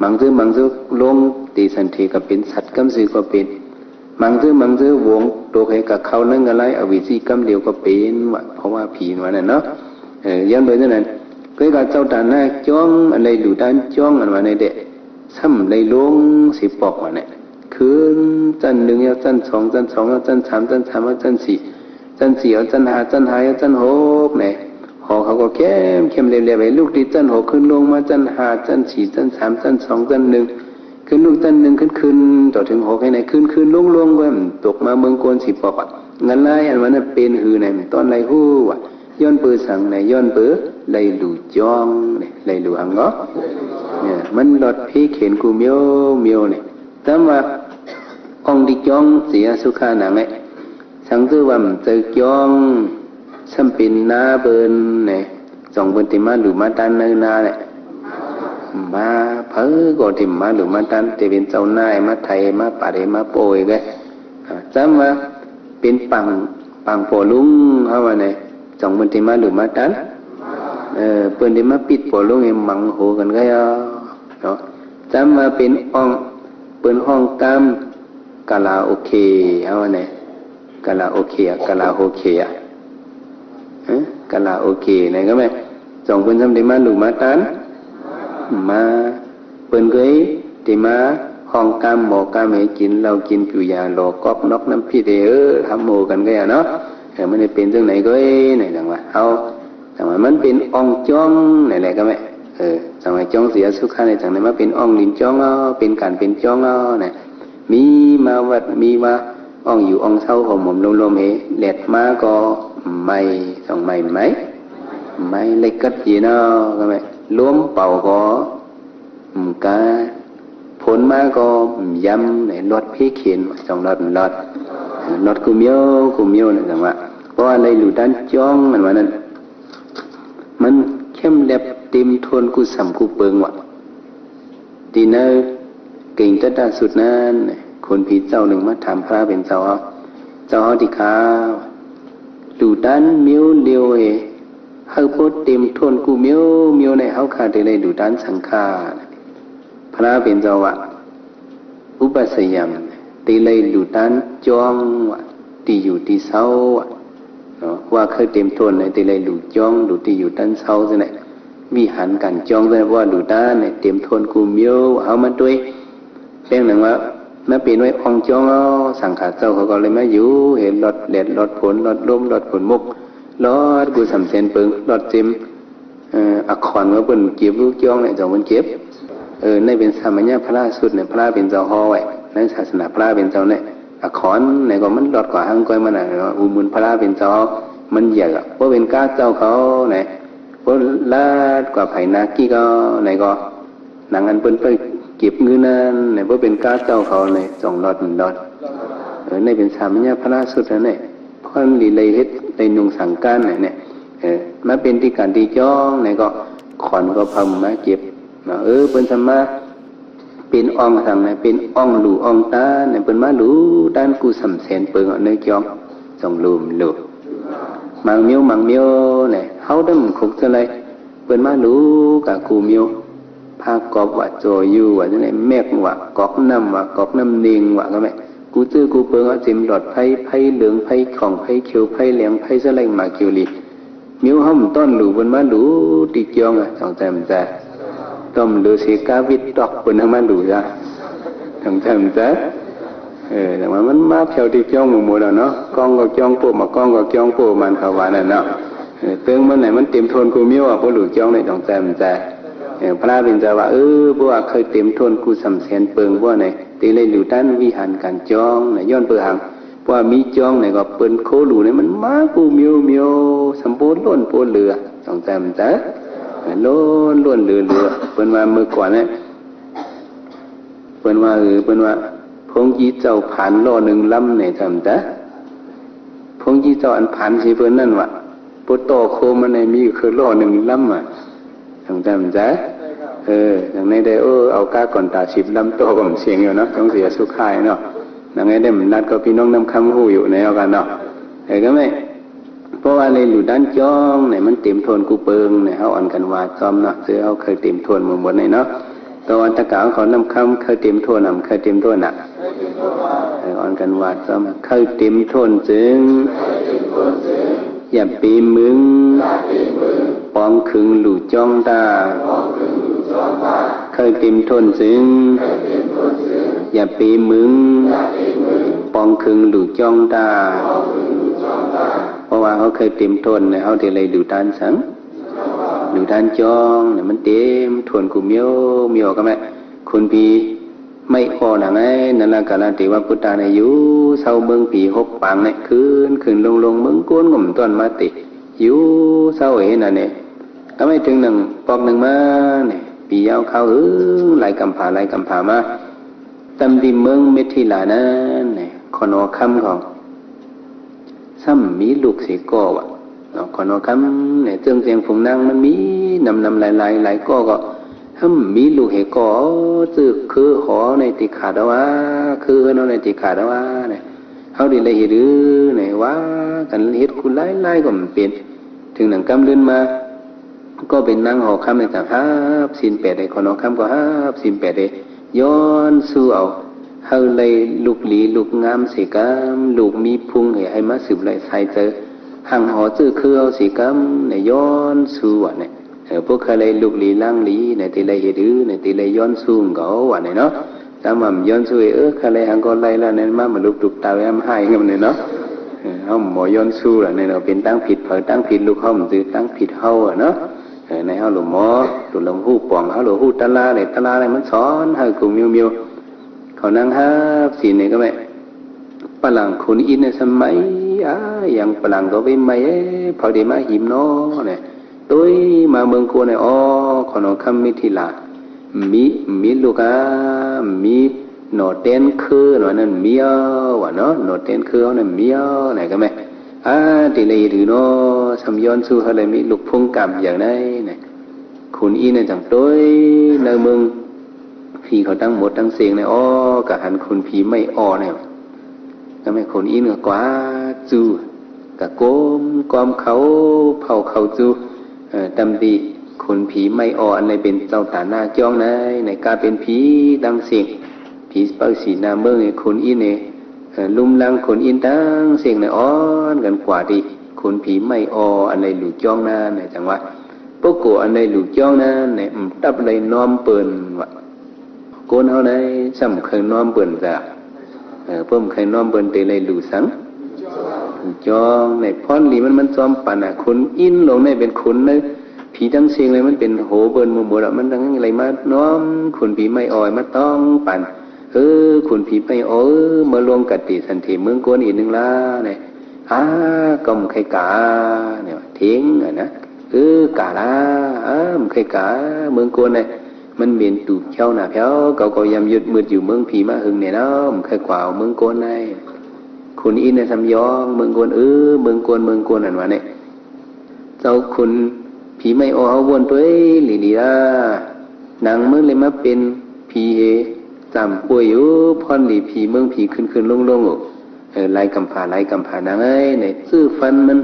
ມັງເຈີມັງເຈີລົງເຕສັນເຖກໍເປັນ ສັດກຳຊື່ກໍເປັນ ມັງເຈີມັງເຈີວົງຕົກໃຫ້ກະເຂົ້າໃນງະລາຍອະເວຊີກຳດຽວກໍເປັນ ວ່າ ເພາະວ່າຜີວ່ານັ້ນເນາະ ເອີ ຢ້ານເປັນຈັ່ງນັ້ນ ກໍເຈົ້າຕາໜ້າຈ້ອງ ອັນໄດ້ດູຕານຈ້ອງ ອັນວ່ານັ້ນແຫຼະ ຊ້ຳໄດ້ລົງຊິປອກວ່າແນະ ຂຶ້ນຊັ້ນໜຶ່ງແລ້ວ ຊັ້ນສອງ ຊັ້ນສອງແລ້ວ ຊັ້ນສາມ ຊັ້ນສາມແລ້ວ ຊັ້ນສີ່ ຊັ້ນສີ່ແລ້ວ ຊັ້ນຫ້າ ຊັ້ນຫ້າແລ້ວ ຊັ້ນຫົກແນະ ຫໍເຂົາກໍແຄມໆແລບໆ ໃຫ້ລູກຕິດຊັ້ນຫົກ ຂຶ້ນລົງມາຊັ້ນຫ້າ ຊັ້ນສີ່ ຊັ້ນສາມ ຊັ້ນສອງ ຊັ້ນໜຶ່ງ ຂຶ້ນລູກຊັ້ນໜຶ່ງ ຂຶ້ນ ຂຶ້ນຕໍ່ເຖິງຫົກໃຫ້ແນະ ຂຶ້ນ ຂຶ້ນ ລົງ ລົງ ກໍຕົກມາເມືອງໂກນຊິປອກ ງະລາຍອັນວ່ານັ້ນເປັນຫືແນະ ມັນຕ້ອນໄດ້ຮູ້ວ່າ ຍ້ອນເປີສັງໃດ ຍ້ອນເປີໄລ່ດູຈ້ອງນີ້ ໄລ່ດູຫຍັງເນາະ ມັນລອດເພເຂັນກູ່ມຽວມຽວນີ້ ແຕ່ວ່າອ່ອງທີ່ຈ້ອງເສຍສຸຂານັງແຫຼະ ສັງເຕີວ່າມັນເຈີຈ້ອງ ຊ້ຳເປັນນາເພິ່ນນີ້ ຈ່ອງເພິ່ນທີ່ມາດູມາຕານໃນນາແຫຼະ ມາ ໃຜກໍທີ່ມາດູມາຕານ ທີ່ເປັນເຈົ້ານາຍ ມາໄຖ ມາປາດ ມາໂປ້ຍແຫຼະ ຈຳວ່າເປັນປາງ ປາງພໍ່ລຸງເຮົາວ່າແນະ ຈ່ອງເພິ່ນທີ່ມາລຸມມາຕັນ ເອີ ເພິ່ນທີ່ມາປິດພໍ່ລຸງໃຫ້ມັງໂຫກັນກໍເນາະ ຈຳວ່າເປັນອ່ອງ ເພິ່ນຮ້ອງກາມກາລາໂອເຄເຮົາວ່າແນະ ກາລາໂອເຄ ກາລາໂຮເຄ ເອີ ກາລາໂອເຄ ນັ້ນກໍແມ່ນ ຈ່ອງເພິ່ນຊ້ຳໄດ້ມາລຸມມາຕັນ ມາ ເພິ່ນເຄີຍໄດ້ມາຮ້ອງກາມໝໍກາມໃຫ້ກິນເຫຼົ້າກິນເບີຢາຫຼໍກອກນອກນ້ຳພິດເອີ ທຳໂມກັນກໍຢ່າເນາະ ເອີ ມັນໄດ້ເປັນຈັ່ງໃດກໍເອີ ໃນຈັ່ງວ່າເຮົາ ຈັ່ງວ່າມັນເປັນອ່ອງຈ້ອງນັ້ນແຫຼະ ກໍແມ່ນ ເອີ ຈັ່ງວ່າຈ້ອງເສຍສຸຂະນີ້ ຈັ່ງໄດ້ມາເປັນອ່ອງຫຼິ້ນຈ້ອງເອົາ ເປັນການເປັນຈ້ອງເອົານະ ມີມາວັດມີວ່າ ອ່ອງຢູ່ອ່ອງເຊົາ ຫອມໆລົມໆເຮ ແດດມາກໍໄໝ້ ສອງໄໝ້ ໄໝ້ ໄໝ້ເລັກກັດເຢັນເອົາ ກໍແມ່ນ ລົມເປົ່າກໍ ອືມ ກະ ຝົນມາກໍ ອືມ ຢຳ ໃນລອດເພເຂນ ສອງລອດ ລອດ ລອດກູ່ມ້ຽວ ກູ່ມ້ຽວນະ ຈັ່ງວ່າ ເພາະວ່າໄດ້ຫຼູດານຈ້ອງ ມັນວ່ານັ້ນ ມັນເຂັ້ມແລັບເຕັມທົນກູ່ສຳກູ່ເປິງວ່າ ທີ່ໃນເກງຕະຕະສຸດນັ້ນ ຄົນຜີເຈົ້າໜຶ່ງມາຖາມພະເປັນເຈົ້າເຮົາ ເຈົ້າເຮົາທີ່ຂ້າ ຫຼູດານມ້ຽວລຽວເອ ໃຫ້ບໍ່ເຕັມທົນກູ່ມ້ຽວ ມ້ຽວໃນເຮົາຂ້າ ທີ່ໄດ້ຫຼູດານສັງຂາ ພະເປັນເຈົ້າວ່າ ອຸປະສະຍຳ ທີ່ໄດ້ຫຼູດານຈ້ອງວ່າ ທີ່ຢູ່ທີ່ເຊົາວ່າ ເນາະ ວ່າເຄີຍເຕັມທົນໃນທີ່ໄດ້ຫຼູຈ້ອງ ຫຼູທີ່ຢູ່ຕານເຊົາຊັ້ນແຫຼະ ວິຫານການຈ້ອງຊັ້ນແຫຼະ ວ່າຫຼູດານໃນເຕັມທົນກູ່ມ້ຽວ ເຮົາມາດ້ວຍ ແປງໜັງວ່າ ມາເປັນໄວ້ອ່ອງຈ້ອງເອົາ ສັງຂາເຈົ້າເຂົາກໍເລີຍມາຢູ່ ເຮັດລອດແດດ ລອດຝົນ ລອດລົມ ລອດຝົນມົກ ລອດກູ່ສຳແສນເປິງ ລອດເຕັມ ເອີ ອາຂອນວ່າເພິ່ນເກັບລູກຈ້ອງແຫຼະ ເຈົ້າເພິ່ນເກັບ ເອີ ໃນເປັນສາມະຍະພະລາສຸດໃນພະເປັນເຈົ້າເຮົາໄວ້ ໃນສາສະໜາພະເປັນເຈົ້າໃນອາຂອນໃນກໍມັນລອດກວ່າຫາງກ້ອຍມັນນະ ອຸມຸນພະເປັນເຈົ້າມັນໃຫຍ່ ບໍ່ເປັນກ້າເຈົ້າເຂົາໃນ ບໍ່ລາດກວ່າໄຜນາກີ້ກໍໃນກໍ ໜັງອັນເພິ່ນໄປເກັບເງິນນັ້ນໃນ ບໍ່ເປັນກ້າເຈົ້າເຂົາໃນ ສອງລອດ ໜຶ່ງລອດ ເອີ ໃນເປັນສາມະຍະພະລາສຸດນັ້ນແຫຼະ ເພິ່ນລີໄລເຮັດໄດ້ນຸ່ງສັງການໃນ ເອີ ມາເປັນທີ່ການທີ່ຈ້ອງໃນກໍ ຂອນກໍພາມາເກັບເນາະ ເອີ ເພິ່ນສາມາດເປັນອ່ອງສັງໃນ ເປັນອ່ອງຫຼູອ່ອງຕານໃນ ເພິ່ນມາຫຼູຕານກູ່ສຳແສນເປິງເອົາເນື້ອຈອງ ສອງຫຼູມຫຼູ ມັງມ້ຽວມັງມ້ຽວໃນ ເຮົາດຳຄົກຈະໄລ ເພິ່ນມາຫຼູກະກູ່ມ້ຽວ ພາກອບວ່າ ໂຈຢູ່ວ່າ ຈັ່ງໃດ ແມັກວ່າ ກອກນ້ຳວ່າ ກອກນ້ຳເນັ່ງວ່າ ກໍແມ່ນ ກູ່ເຈີກູ່ເປິງວ່າ ເຕັມຫຼອດໄຟ ໄຟເຫຼືອງ ໄຟຂອງ ໄຟຂຽວ ໄຟແດງ ໄຟສະໄລ ໝາກຂຽວຫຼີ ມ້ຽວຫ້ອມຕ້ອນຫຼູ ເພິ່ນມາຫຼູຕິກຽວ ອ່ະ ສອງໃຈມັນໃຈ ຕ້ອມເຫຼືອເສກາວິດຕອກ ເພິ່ນເອົາມາຫຼູຊະ ສອງໃຈມັນໃຈ ເອີ ແຕ່ວ່າມັນມາແຖວຕິກຽວໝົດແລ້ວເນາະ ກ້ອງກໍກ້ອງໂປ້ ມາກ້ອງກໍກ້ອງໂປ້ ມັນເຂົາວ່ານັ້ນເນາະ ເອີ ເຕີງມັນໃນມັນເຕັມທົນກູ່ມ້ຽວ ອ່ະ ບໍ່ຫຼູກຽວໃນ ສອງໃຈມັນໃຈ ເອີ ພະເປັນເຈົ້າວ່າ ເອີ ບໍ່ວ່າເຄີຍເຕັມທົນກູ່ສຳແສນເປິງບໍ່ໃນ ທີ່ໄດ້ຫຼູຕານວິຫານການຈອງນະ ຍ້ອນເປີຫາງ ເພາະວ່າມີຈອງໃນກໍເປັນໂຄຫຼູໃນ ມັນມາກູ່ມ້ຽວໆ ສຳໂພລ້ນໂພເຫຼືອ ສອງໃຈມັນໃຈ ລ້ນໆເຫຼືອໆ ເພິ່ນວ່າເມື່ອກ່ອນນະ ເພິ່ນວ່າ ເອີ ເພິ່ນວ່າ ພົງຈີ່ເຈົ້າຜານລໍ້ໜຶ່ງລຳໃນ ສຳໃຈ ພົງຈີ່ເຈົ້າອັນຜານໃສ່ເພິ່ນນັ້ນວ່າ ບໍ່ຕໍ່ໂຄມັນໃນ ມີຄືລໍ້ໜຶ່ງລຳ ອ່ະ ຈັ່ງຊັ້ນຈ້າ ເອີ ຈັ່ງໃດໄດ້ ເອີ ເອົາກ້າກ່ອນຕາສິບລຳຕໍ່ກໍມັນສຽງຢູ່ເນາະ ສົງເສຍສຸຂາຍເນາະ ຈັ່ງໃດໄດ້ມັນນັດກໍພີ່ນ້ອງນຳຄຳຮູ້ຢູ່ໃນເຮົາກັນເນາະ ເອີ ກໍແມ່ນ ເພາະວ່າໃນຫຼູດ້ານຈ້ອງໃນມັນເຕັມໂທນກູ່ເປິງໃນ ເຮົາອ່ອນກັນວ່າຊອມເນາະ ຄືເຮົາເຄີຍເຕັມໂທນໝົດໃນເນາະ ແຕ່ວ່າຕະກາຂອງນຳຄຳເຄີຍເຕັມໂທນນຳ ເຄີຍເຄີຍເຕັມໂທນນະ ເອີ ອ່ອນກັນວ່າຊອມ ເຄີຍເຕັມໂທນຈຶ່ງ ຢ່າປີມຶງ ປອງຄຶງຫຼູຈ້ອງຕາ ເຄີຍເຕັມໂທນຈຶ່ງ ຢ່າປີມຶງ ປອງຄຶງຫຼູຈ້ອງຕາ ເພາະວ່າເຮົາເຄີຍເຕັມໂທນ ເຮົາເດໄລດູຕານສັງ ດູຕານຈ້ອງ ມັນເຕັມໂທນກູ່ມຽວ ມຽວກະແມະ ຄຸນພີ ໄມ້ອໍນາງໄອ ນັນລະກາລະເທວະພຸດທານາ ຢູ່ເຊົາເມືອງຜີຫົກປາງແນະ ຄືນຄືນລົງລົງ ເມືອງໂກນກໍມາຕ້ອນມາເຕະ ຢູ່ເຊົາເຫັນອັນນີ້ ກະໄມ່ເຖິງໜຶ່ງປອກໜຶ່ງມານີ້ ປີຍາວຄາວຫຶງ ຫຼາຍກຳຜາຫຼາຍກຳຜາມາ ຕຳທີ່ເມືອງເມທິລານັ້ນນີ້ ຂອນຫໍຄຳເຂົາ ຊ້ຳມີລູກເສກໍວ່າເນາະ ຂອນຫໍຄຳໃນເຈິງແຈງຝູງນາງ ມັນມີນຳນຳຫຼາຍຫຼາຍ ຫຼາຍກໍກໍ ຊ້ຳມີລູກເສກໍ ເຈິກຄືຫໍໃນຕິຂາດເອົາວ່າ ຄືເຮືອນເຮົາໃນຕິຂາດເອົາວ່າ ເຮົາດີໄດ້ເຮັດຫຼືໃນວ່າກັນ ເຮັດຄູຫຼາຍຫຼາຍກໍມັນເປັນ ເຖິງໜັງກຳລຶນມາ ກໍເປັນນາງຫໍຄຳໃນການຮັບສິນແປດເດ ຂອນຫໍຄຳກໍຮັບສິນແປດເດ ຍ້ອນສູ້ເອົາ ເຮົາໄດ້ລູກຫຼີລູກງາມເສກຳ ລູກມີພຸງໃຫ້ ໃຫ້ມາສືບໄລ່ສາຍເຈີ ຮັ່ງຫໍເຈີຄືເຮົາເສກຳ ໃນຍ້ອນສູ້ວ່ານີ້ ເອີ ພວກເຂົາໄດ້ລູກຫຼີລ້າງຫຼີ ໃນທີ່ໄດ້ເຮັດຮື ໃນທີ່ໄດ້ຍ້ອນສູ້ເຂົາວ່ານີ້ເນາະ ຕາມວ່າມັນຍ້ອນສູ້ ເອີ ເຂົາໄດ້ຮັ່ງກໍໄລ່ລະນັ້ນມາ ມາລຸບຕຸບຕາວຍາມຫາຍກັນນີ້ເນາະ ເອີ ເຮົາບໍ່ຍ້ອນຊູ້ລະ ໃນເຮົາເປັນຕັ້ງຜິດເຂົາ ຕັ້ງຜິດລູກເຮົາ ມັນຄືຕັ້ງຜິດເຮົາອະເນາະ. ເອີ ໃນເຮົາຫຼວງໝໍ ຕົວເຮົາຮູ້ປອງ ເຮົາຫຼວງຮູ້ຕາລາເດ ຕາລາເດມັນສອນໃຫ້ກູມຽວໆ ເຂົານັ່ງຮັບສິນນີ້ກໍແມ່ນ ຝຣັ່ງຄົນອິນໃນສະໄໝ ອາ ຫຍັງຝຣັ່ງກໍໄປໄໝ ເອີ ເຂົາໄດ້ມາຫິມເນາະ ນະ ໂຕຍມາເມືອງໂກນໃນ ອໍ ຂອງນ້ອງຄຳມິທິລາ ມີ ມີລູກອາ ມີໜໍ່ແຕນເຄີ ວ່ານັ້ນ ມີເອົາ ວ່າເນາະ ໜໍ່ແຕນເຄີເຮົານັ້ນ ມີເອົາ ນະ ກໍແມ່ນ ອາ ຕິເລຖືເນາະ ສຳຍ້ອນສູ່ເຮົາໄດ້ມີລູກພົງກາມຢ່າງໃດ ນະ ຄົນອິນນະ ຈັ່ງໂຕຍໃນເມືອງ ຜີເຂົາທັງໝົດທັງເສັງນະ ອໍ ກະຫັນຄົນຜີໄມ້ອໍ້ນະ ກໍແມ່ນຄົນອິນກໍກວາດຈູ ກະກົມກອມເຂົ້າ ເຜົາເຂົ້າຈູ ເອີ ຕຳຕິຄົນຜີໄມ້ອໍ້ ອັນໃດເປັນເຈົ້າຕາໜ້າຈ້ອງໃນ ໃນກາເປັນຜີດັ່ງເສັງ ຜີເປົ້າສີໜ້າເມືອງໃຫ້ຄົນອິນໃຫ້ ເອີ ລຸມລັງຄົນອິນດັ່ງເສັງໃນ ອ່ອນກັນກວາດຕິ ຄົນຜີໄມ້ອໍ້ ອັນໃດຫຼູຈ້ອງນັ້ນ ຈັ່ງວ່າ ໂປໂກອັນໃດຫຼູຈ້ອງນັ້ນ ອືມ ຕັບໄດ້ນ້ອມເປີນວ່າ ຄົນເຮົາໃນຊ້ຳເຄີຍນ້ອມເພິ່ນຈະ ເອີ ເພິ່ນເຄີຍນ້ອມເພິ່ນເຕໄລຫຼູສັງ ຫຼູຈ້ອງໃນ ພອນຫຼີມັນ ມັນຈອມປັນນະ ຄົນອິນລົງໃນເປັນຄົນໃນ ຜີທັງເສັງເລີຍ ມັນເປັນໂຫເພິ່ນໝົດໆ ມັນຈັ່ງໄລມານ້ອມ ຄົນຜີໄມ້ອໍ້ມາຕ້ອງປັນ ເອີ ຄົນຜີໄມ້ອໍ້ ເອີ ມາລົງກະຕິສັນເຖເມືອງໂກນອີກໜຶ່ງລະ ນະ ອາ ກໍມາໄຄກາ ເນຍ ເທັງ ອະນະ ເອີ ກາລາ ອາ ມາໄຄກາ ເມືອງໂກນນະ ມັນເປັນຕູເຈົ້າໜ້າແພ້ວ ເຂົາກໍຍາມຢຸດມືດຢູ່ເມືອງຜີມາຫຶງແນ່ນອນ ມາໄຄກວາເອົາເມືອງໂກນໃນ ຄົນອິນນະສຳຍອງ ເມືອງໂກນ ເອີ ເມືອງໂກນ ເມືອງໂກນ ອັນວ່ານີ້ ເຈົ້າຄົນຜີໄມ້ອໍ້ເຮົາວົນໂຕຍ ລີລີລາ ນາງເມືອງເລີຍມາເປັນຜີເຮ ຈຳປ່ວຍຢູ່ ພອນລີຜີເມືອງຜີຂຶ້ນໆລົງໆ ເອີ ຫຼາຍກຳພາ ຫຼາຍກຳພາ ນາງເອີຍ ໃນຊື່ຟັນມັນ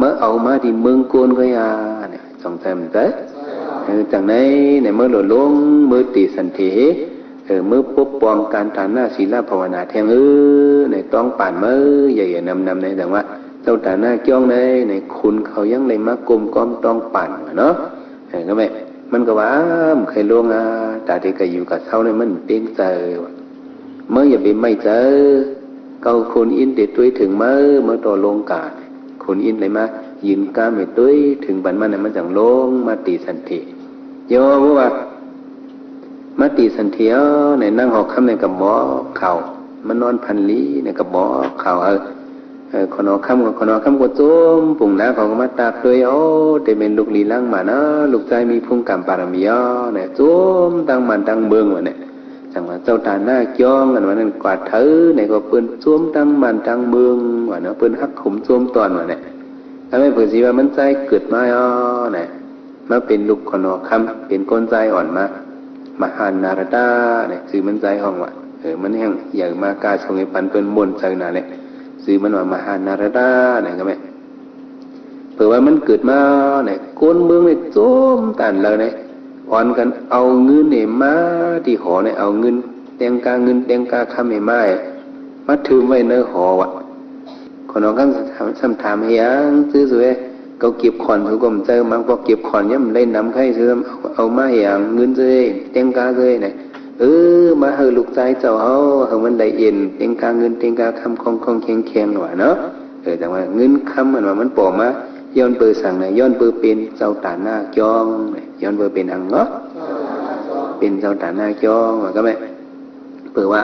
ມາເອົາມາທີ່ເມືອງໂກນກໍຢ່າ ເນຍ ສອງໃຈມັນໃຈ ເອີ ຈັ່ງໃດ ໃນເມືອງໂລດລົງ ເມືອງຕິສັນເຖ ເອີ ເມືອງປົກປ້ອງການທານນະ ສີລະ ພາວະນາແທ້ງ ເອີ ໃນຕ້ອງປານເມືອງໃຫຍ່ໆນຳໆ ໃນຈັ່ງວ່າ ເຈົ້າຕາໜ້າຈ້ອງໃນ ໃນຄຸນເຂົາຍັງໄດ້ມາກົມກອມຕ້ອງປານເນາະ ເອີ ກໍແມ່ນ ມັນກໍວ່າ ອາ ມັນເຄີຍລົງ ອາ ຕາເດກະຢູ່ກະເຊົາໃນມັນເຕັງໃຈວ່າ ເມືອງຢ່າໄປໄໝ້ໃຈ ເຂົາຄົນອິນເຕຕົວຍເຖິງເມືອງ ເມືອງຕໍ່ລົງກາ ຄົນອິນໄດ້ມາຢືນກາມໃຫ້ຕົວຍເຖິງປານມັນ ມັນຈັ່ງລົງມາຕິສັນເຖ ເຈົ້າວ່າ ມາຕິສັນເຖ ໃນນັ່ງຫໍຄຳໃນກະໝໍເຂົ້າ ມານອນຝັນດີໃນກະໝໍເຂົ້າ ເອີ ເອີ ຂອນອຄຳ ຂອນອຄຳກໍຈົ່ມປຸງນາ ເຂົາກໍມາຕາກໂດຍ ໂອ້ ແຕ່ແມ່ນລູກຫຼີຫຼັງມານະ ລູກຊາຍມີພູງກາມບາລະມີ ເອົາ ນະ ຈົ່ມທັງບ້ານທັງເມືອງວ່າແນະ ຈັ່ງວ່າເຈົ້າຕາໜ້າຈ້ອງ ອັນວ່ານັ້ນກວາດເທີ ໃນກໍເພິ່ນຈົ່ມທັງບ້ານທັງເມືອງວ່າເນາະ ເພິ່ນຮັກໂຮມຈົ່ມຕອນວ່າແນະ ແລ້ວແມ່ນເພິ່ນຊິວ່າມັນໃຈເກີດມາ ເອົາ ນະ ມາເປັນລູກຂະໜໍຄຳ ເປັນຄົນຊາຍອ່ອນມາ ມະຫານາຣະດາ ນີ້ຊື່ມັນຊາຍຮ້ອງວ່າ ເອີ ມັນແຮ່ງໃຫຍ່ມາກາຊົງໃຫ້ປັນເພິ່ນມົນໃຈນະແຫຼະ ຊື່ມັນວ່າມະຫານາຣະດາ ນີ້ກໍແມ່ນ ເພາະວ່າມັນເກີດມານີ້ ຄົນເມືອງນີ້ໂຈມຕານລາວນີ້ ອ່ອນກັນເອົາເງິນນີ້ມາທີ່ຫໍນີ້ ເອົາເງິນແຕ່ງກາເງິນແຕ່ງກາຄຳໃຫ້ມາ ມາຖືມໄວ້ໃນຫໍວ່າ ຂະໜໍຄຳ ຊ້ຳຖາມ ເຮັດຫຍັງຊື່ສວຍ ເຂົາເກັບຂອນເຂົາກໍບໍ່ໃຈມັນ ພວກເກັບຂອນຍາມໄດ້ນຳໃຜຊື່ ເອົາມາເຮັດຫຍັງ ເງິນເຊີຍ ແຕ່ງກາເຊີຍນະ ເອີ ມາໃຫ້ລູກຊາຍເຈົ້າເຮົາ ໃຫ້ມັນໄດ້ເອັນ ແຕ່ງກາເງິນແຕ່ງກາຄຳ ຄ່ອງໆແຂງໆວ່າເນາະ ເອີ ຈັ່ງວ່າເງິນຄຳມັນວ່າມັນບໍ່ມາ ຍ້ອນເປີສັງນະ ຍ້ອນເປີເປັນເຈົ້າຕາໜ້າຈ້ອງ ຍ້ອນເປີເປັນຫຍັງເນາະ ເປັນເຈົ້າຕາໜ້າຈ້ອງວ່າກໍແມ່ນ ເປີວ່າ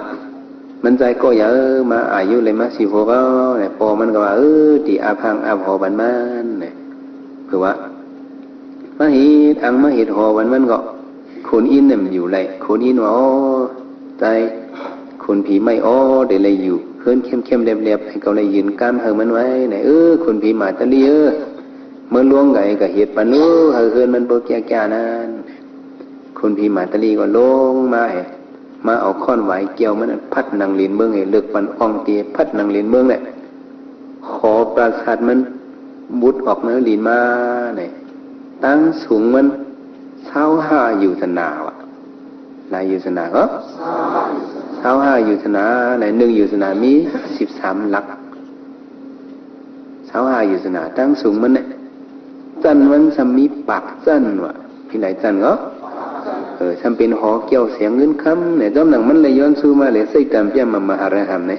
ມັນໃຈກໍຢາມາອາຍຸເລີຍມາສິບຫົກແລ້ວ ແລະ ພໍ່ມັນກໍວ່າ ເອີ ຕິອາບຫ້າງອາບຫໍບັນມັນ ເປີວ່າ ມາເຮັດອັງມາເຮັດຫໍບັນມັນກໍ ຄົນອິນນຳຢູ່ໄລ ຄົນອິນວ່າ ໂອ້ ໃຈ ຄົນຜີໄມ້ອໍ ໄດ້ໄລຢູ່ເຮືອນແຄມໆແລບໆ ໃຫ້ເຂົາໄລຢືນການໃຫ້ມັນໄວ້ນະ ເອີ ຄົນຜີໝາຕະລີເອີ ເມື່ອຫຼວງໃດກໍເຮັດປັນເອີ ໃຫ້ເຮືອນມັນບໍ່ແກ່ການັ້ນ ຄົນຜີໝາຕະລີກໍລົງມາໃຫ້ ມາເອົາຄ້ອນຫວາຍແກ້ວມັນພັດນັ່ງຫຼິ້ນເມືອງໃຫ້ເລິກປັນອ່ອງຕີພັດນັ່ງຫຼິ້ນເມືອງແຫຼະ ຂໍປາສາດມັນບຸດອອກໃນດິນມານີ້ ຕັ້ງສູງມັນຊາວຫ້າໂຍຊະນາວ່າ ຫຼາຍໂຍຊະນາກໍຊາວຫ້າໂຍຊະນາ ໃນໜຶ່ງໂຍຊະນາມີສິບສາມຫຼັກ ຊາວຫ້າໂຍຊະນາ ຕັ້ງສູງມັນແຫຼະ ຊັ້ນມັນຊ່ຳມີປາກຊັ້ນວ່າ ມີຫຼາຍຊັ້ນກໍ ເອີ ຊ່ຳເປັນຫໍແກ້ວແສງເງິນຄຳແຫຼະ ຈອມໜັງມັນໄລຍ້ອນຊູມາແລະ ໄຊຕາມປຽມມາມະຫາລະຫັມແຫຼະ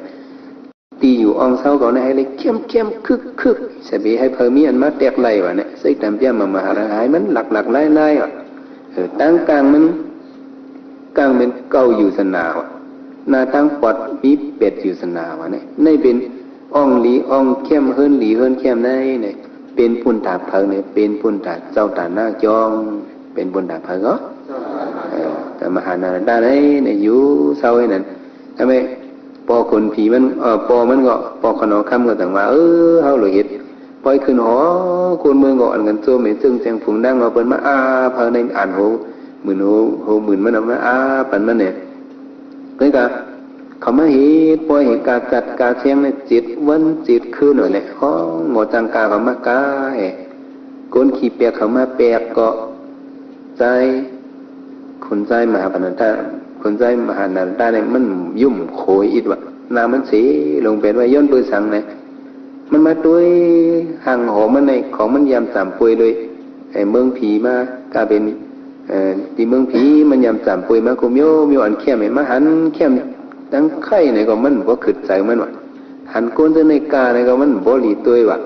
ທີ່ຢູ່ອອງເຊົາເຂົາໃນໃຫ້ເລັກເຂັ້ມໆ ຄຶກໆ ສະເບໃຫ້ເຜີມີອັນມາແຕກໄຫຼວະເນຍ ໃສ່ຕາມປຽມມາມະຫາລະຫາຍມັນຫຼັກໆຫຼາຍໆວະ. ເອີ ຕັ້ງກາງມັນ ກາງແມ່ນເກົ້າຢູ່ສະໜາວະ ໜ້າຕ່າງປອດມີແປດຢູ່ສະໜາວະເນຍ. ໃນເປັນອ່ອງຫຼີອ່ອງແຄມ ເຮືອນຫຼີເຮືອນແຄມໃນເນຍ ເປັນປຸນຕາເຜີເນຍ ເປັນປຸນຕາເຈົ້າຕາໜ້າຈອງ ເປັນປຸນຕາເຜີກໍ ເອີ ແຕ່ມະຫານາລະດາໃນ ໃນຢູ່ເຊົາໃນນັ້ນ ທຳໄມ ພໍ່ຂົນຜີມັນ ເອີ່ ພໍ່ມັນກໍ ພໍ່ຂະໜໍຄຳກໍຈັ່ງວ່າ ເອີ ເຮົາລະເຮັດ ປ່ອຍຂຶ້ນຫໍ ຄົນເມືອງກໍອັນກັນໂຈມໃຫ້ເຊິ່ງແຈ້ງຝູງດັງວ່າເພິ່ນມາອາເຜາໃນອານໂຫ ໝື່ນໂຫ ໂຫໝື່ນມັນເອົາມາອາປັນມັນແດ່. ເພິ່ນກໍເຂົ້າມາເຮັດ ປ່ອຍໃຫ້ກາຈັດກາແຊງໃນເຈັດວັນເຈັດຄືນນັ້ນແຫຼະ ຂອງໝໍຈັງກາເຂົ້າມາກາໃຫ້ ຄົນຂີ້ແປກເຂົ້າມາແປກກໍ ຊາຍ ຄົນຊາຍມະຫາພັນນະຕາ ຄົນຊາຍມະຫານາລະຕານີ້ ມັນຫຍຸ້ມໂຄຍອິດວ່າ ໜ້າມັນເສລົງແປດວ່າ ຍ້ອນເປີສັງນະ ມັນມາໂຕຍຮັ່ງຫໍມັນໃນ ຂອງມັນຍາມສາມປ່ວຍໂດຍ ໄອ້ເມືອງຜີມາກາເປັນ ເອີ ທີ່ເມືອງຜີມັນຍາມສາມປ່ວຍມາຄຸມໂຍມ ໂຍອັນແຄມໃຫ້ມາຫັນແຄມຕັ້ງໄຂ່ໃນກໍມັນບໍ່ຄິດໃຈມັນວ່າ ຫັນໂກນເຊິ່ງໃນກາໃນກໍມັນບໍ່ຫຼີໂຕຍວ່າ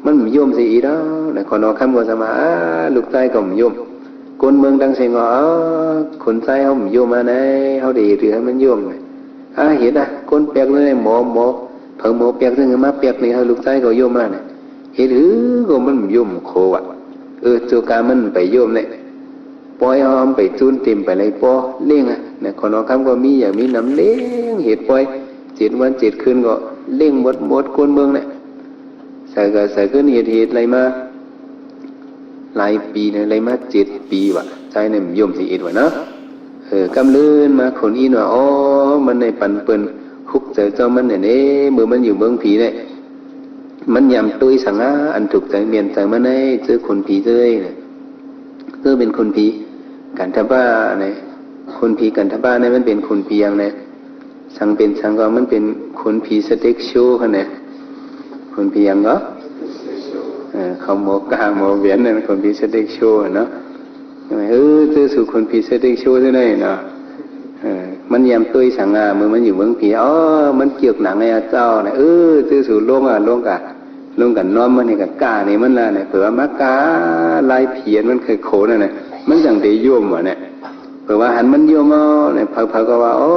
ມັນບໍ່ຢອມຊິອີດອກນະ. ຂອງນ້ອງຄຳກໍສະມາ ອາ ລູກຊາຍກໍບໍ່ຢອມ. ຄົນເມືອງຕ່າງເຊງກໍ ອາ ຄົນຊາຍເຮົາບໍ່ຢອມມາໃນ ເຮົາໄດ້ເຮັດໃຫ້ມັນຢອມ. ອາ ເຮັດອະ ຄົນແປກໃນໝໍ ໝໍ ເຜີໝໍແປກເຊິ່ງມາແປກໃນ ເຮົາລູກຊາຍກໍຢອມມານະ. ເຮັດຄືກໍມັນບໍ່ຢອມໂຄວ່າ ເອີ ໂຈກາມັນໄປຢອມແນະ. ປ່ອຍເຮົາໄປຈູນເຕັມໄປເລີຍ ບໍ່ເລັ່ງອະນະ. ຂອງນ້ອງຄຳກໍມີຢ່າງມີນ້ຳເລັ່ງເຮັດປ່ອຍ ເຈັດວັນເຈັດຄືນກໍເລັ່ງໝົດ ໝົດຄົນເມືອງນະ. ໃສ່ກໍໃສ່ຂຶ້ນເຮັດ ເຮັດໄລ່ມາຫຼາຍປີນະ ໄລ່ມາເຈັດປີວ່າ ໃຊ້ໃນມັນຢອມຊິເອັດວ່າເນາະ. ເອີ ກຳເລີນມາຄົນອີນວ່າ ອໍ ມັນໄດ້ປັນເປີ້ນ ຮຸກໃຈເຈົ້າມັນແນ່ເດ້ ເມື່ອມັນຢູ່ເມືອງຜີແນ່ ມັນຍາມໂຕຍສັງອາ ອັນຖືກໃຈແມ່ນໃຈມັນໃນ ເຈີຄົນຜີເຈີນະ ເຈີເປັນຄົນຜີກັນທະບານະ. ຄົນຜີກັນທະບານະ ມັນເປັນຄົນຜີຫຍັງນະ? ສັງເປັນສັງກໍມັນເປັນຄົນຜີສະເຕັກໂຊຫັ້ນນະ. ຄົນຜີຫຍັງກໍ ເອີ ເຂົາໝໍກາໝໍແຫວນນັ້ນ ຄົນຜີສະເຕັກໂຊຫັ້ນເນາະ. ເອີ ເຈີສູ່ຄົນຜີສະເຕັກໂຊຈັ່ງໃດເນາະ. ເອີ ມັນຍາມໂຕຍສັງອາ ເມື່ອມັນຢູ່ເມືອງຜີ ອໍ ມັນເກືອກໜັງໃຫ້ອາເຈົ້ານະ. ເອີ ເຈີສູ່ລົງອາ ລົງກະ ລົງກັນນ້ອມມັນໃຫ້ກະກ້າໃຫ້ມັນລະນະ. ເຜີວ່າມາກ້າລາຍຜຽນມັນໄຄໂຄນັ້ນນະ ມັນຈັ່ງໄດ້ຢົມວ່ານະ. ເຜີວ່າຫັນມັນຢົມເອົານະ ເຜີໆກໍວ່າ ໂອ້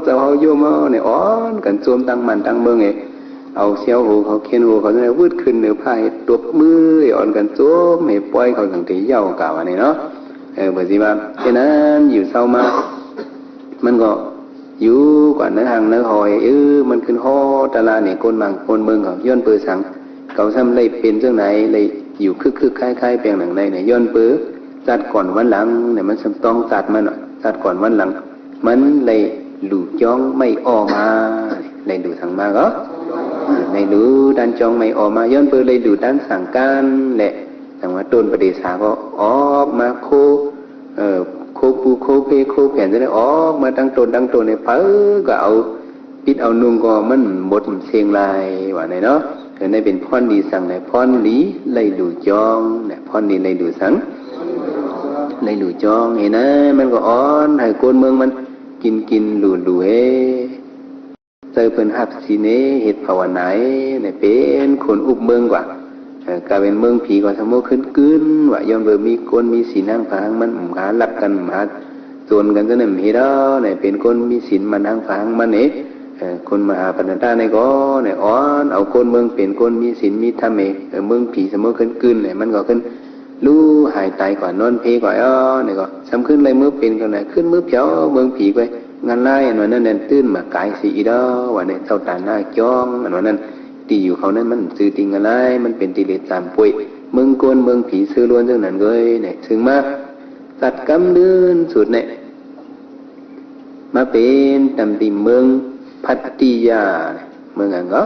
ເຈົ້າເຮົາຢົມເອົານະ ອອນກັນໂຈມຕັ້ງບ້ານຕັ້ງເມືອງເອ ເອົາແຊວໂຫເຂົາ ແຄນໂຫເຂົາ ວືດຂຶ້ນເໜືອຜາ ຕົບມື ອອນກັນໂຈມໃຫ້ປ່ອຍເຂົາ ຈັ່ງໄດ້ເຍົາກາວ່ານີ້ເນາະ. ເອີ ເພິ່ນຊິວ່າ ເຊັ່ນນັ້ນ ຢູ່ເຊົາມາ ມັນກໍ ຢູ່ກວ່າເນີຮັງເນີຮອຍ ເອີ ມັນຂຶ້ນຮອດຕະລານີ້ ຄົນມັງຄົນເມືອງເຂົາ ຍ້ອນເປີສັງ ເຂົາຊ່ຳໄດ້ເປັນຈັ່ງໃດ ໄດ້ຢູ່ຄຶກໆຄ້າຍໆແປງຫຼັງໃດນີ້ ຍ້ອນເປີຊາດກ່ອນວັນຫຼັງນີ້ ມັນຊ່ຳຕ້ອງຊາດມັນ ຊາດກ່ອນວັນຫຼັງ ມັນໄດ້ຫຼູຈອງໄມ້ອໍມາ ໄດ້ຫຼູສັງມາກໍ ໄດ້ຫຼູດ້ານຈອງໄມ້ອໍມາ ຍ້ອນເປີໄດ້ຫຼູດ້ານສັງການ ແລະ ຈັ່ງວ່າຕົ້ນປະເດສາກໍອອກມາໂຄ ເອີ ໂຄປູໂຄເພໂຄແຜ່ນ ຈະໄດ້ອອກມາຕັ້ງໂຕນຕັ້ງໂຕໃນ ໃຜກໍເອົາປິດເອົານຸ່ງກໍມັນໝົດເສັງລາຍວ່າແນ່ເນາະ. ເອີ ໃນເປັນພອນດີສັງໃນ ພອນດີໄລ່ດູຈອງນະ ພອນດີໄລ່ດູສັງ ໄລ່ດູຈອງເຫັນນະ ມັນກໍອ່ອນໃຫ້ຄົນເມືອງມັນກິນກິນດູດູເຮ ເຈີເພິ່ນຮັບສິນເອ ເຮັດພາວະນາເອ ເປັນຄົນອຸບເມືອງກວ່າ ເອີ ກາເປັນເມືອງຜີກໍສະໂມຂຶ້ນກຶນວ່າ ຍ້ອນເບີມີຄົນມີສິນຮັ່ງພາຮັ່ງມັນ ຫາລັກກັນ ຫາໂຈນກັນ ຈັ່ງນັ້ນເຮັດເອົາ ເປັນຄົນມີສິນໝັ້ນຮັ່ງພາຮັ່ງມັນເອ ເອີ ຄົນມະຫາພັນນະຕາໃນກໍ ອ່ອນເອົາຄົນເມືອງເປັນຄົນມີສິນມີທຳເອ ເອີ ເມືອງຜີສະໂມຂຶ້ນກຶນ ມັນກໍຂຶ້ນ ລູຫາຍຕາຍກວ່ານອນເພກວ່າເນາະ ນີ້ກໍສ່ຳຂຶ້ນໄລ່ມືເປັນກັນນະ ຂຶ້ນມືພຽວເມືອງຜີໄປ ງານລາຍອັນວ່ານັ້ນນັ້ນ ຕື່ນມາກາຍຊິອີດອກວ່ານີ້ ເຈົ້າຕາໜ້າຈອງ ອັນວ່ານັ້ນ ທີ່ຢູ່ເຂົານັ້ນມັນຊື່ຕິງງານລາຍ ມັນເປັນຕິເລດສາມປ່ວຍ ເມືອງໂກນເມືອງຜີຊື່ລ້ວນຈັ່ງນັ້ນເລີຍນີ້ ເຊິ່ງມາຈັດກຳເດີນສຸດນີ້ ມາເປັນຕຳຕິເມືອງພັດຕິຍາ ເມືອງຫຍັງກໍ?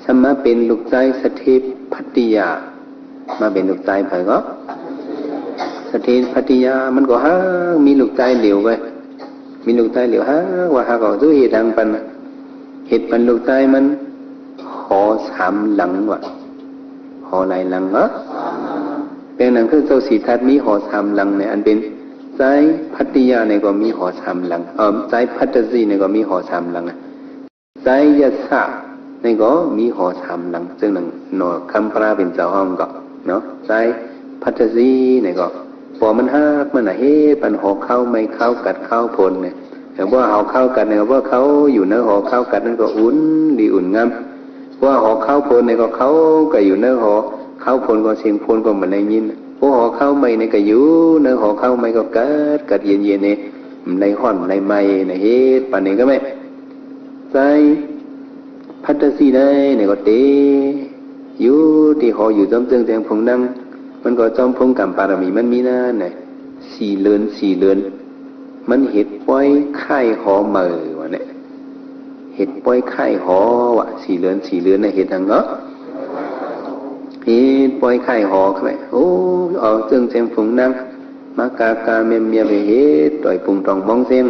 ສຳມາເປັນລູກຊາຍສະເທພັດຕິຍາ ມາເປັນລູກຊາຍໃຜກໍ? ສະເທພັດຕິຍາ ມັນກໍຫາກມີລູກຊາຍຫຼຽວເວີຍ ມີລູກຊາຍຫຼຽວ ຫາກວ່າຫາກເອົາ ເຮັດຫຍັງປັນ ເຮັດປັນລູກຊາຍມັນ ຫໍສາມຫຼັງວ່າ ຫໍຫຼາຍຫຼັງເນາະ ເປັນຫຍັງຄືເຈົ້າສີທັດມີຫໍສາມຫຼັງນີ້ ອັນເປັນຊາຍພັດຕິຍານີ້ກໍມີຫໍສາມຫຼັງ ເອີ ຊາຍພັດຕະສີນີ້ກໍມີຫໍສາມຫຼັງ ຊ ຊາຍຍັດສະນີ້ກໍມີຫໍສາມຫຼັງ ເຊິ່ງໜັງໜໍ່ຄຳພະເປັນເຈົ້າຫ້ອງກໍເນາະ ຊາຍພັດທະສີນີ້ກໍ ເພາະມັນຮັກມັນນະ ເຮັດປັນຫໍເຄົ້າໄມ້ ເຄົ້າກັດ ເຄົ້າຝົນນີ້ ແຕ່ວ່າຫໍເຄົ້າກັດນີ້ ວ່າເຂົາຢູ່ໃນຫໍເຄົ້າກັດນັ້ນກໍອຸ່ນດີອຸ່ນງາມ ວ່າຫໍເຄົ້າຝົນນີ້ກໍເຂົາກໍຢູ່ໃນຫໍເຄົ້າຝົນກໍສຽງຝົນກໍບໍ່ໄດ້ຍິນ ໂອ້ ຫໍເຄົ້າໄມ້ນີ້ກໍຢູ່ໃນຫໍເຄົ້າໄມ້ກໍກັດກັດເຢັນໆນີ້ ມັນໄດ້ຮ້ອນໄດ້ໄໝ້ນະ ເຮັດປານນີ້ກໍແມ່ນ ຊາຍພັດທະສີໃດນີ້ກໍເຕ ຢູ່ທີ່ຫໍຢູ່ຈອມເຈິງແຈງຜົງນັ່ງ ມັນກໍຈອມຜົງກຳປາລະມີມັນມີນັ້ນນະ ສີ່ເລີນສີ່ເລີນ ມັນເຮັດປ່ອຍຄ້າຍຫໍເໝີວ່າແນະ ເຮັດປ່ອຍຄ້າຍຫໍວ່າ ສີ່ເລີນສີ່ເລີນນະ ເຮັດຫຍັງເນາະ ເຮັດປ່ອຍຄ້າຍຫໍ ໂອ້ ເອົາເຈິງແຈງຜົງນັ່ງ ມາກາກາແມມແມມ ເຮັດດອຍປຸງຕອງມອງແຊງ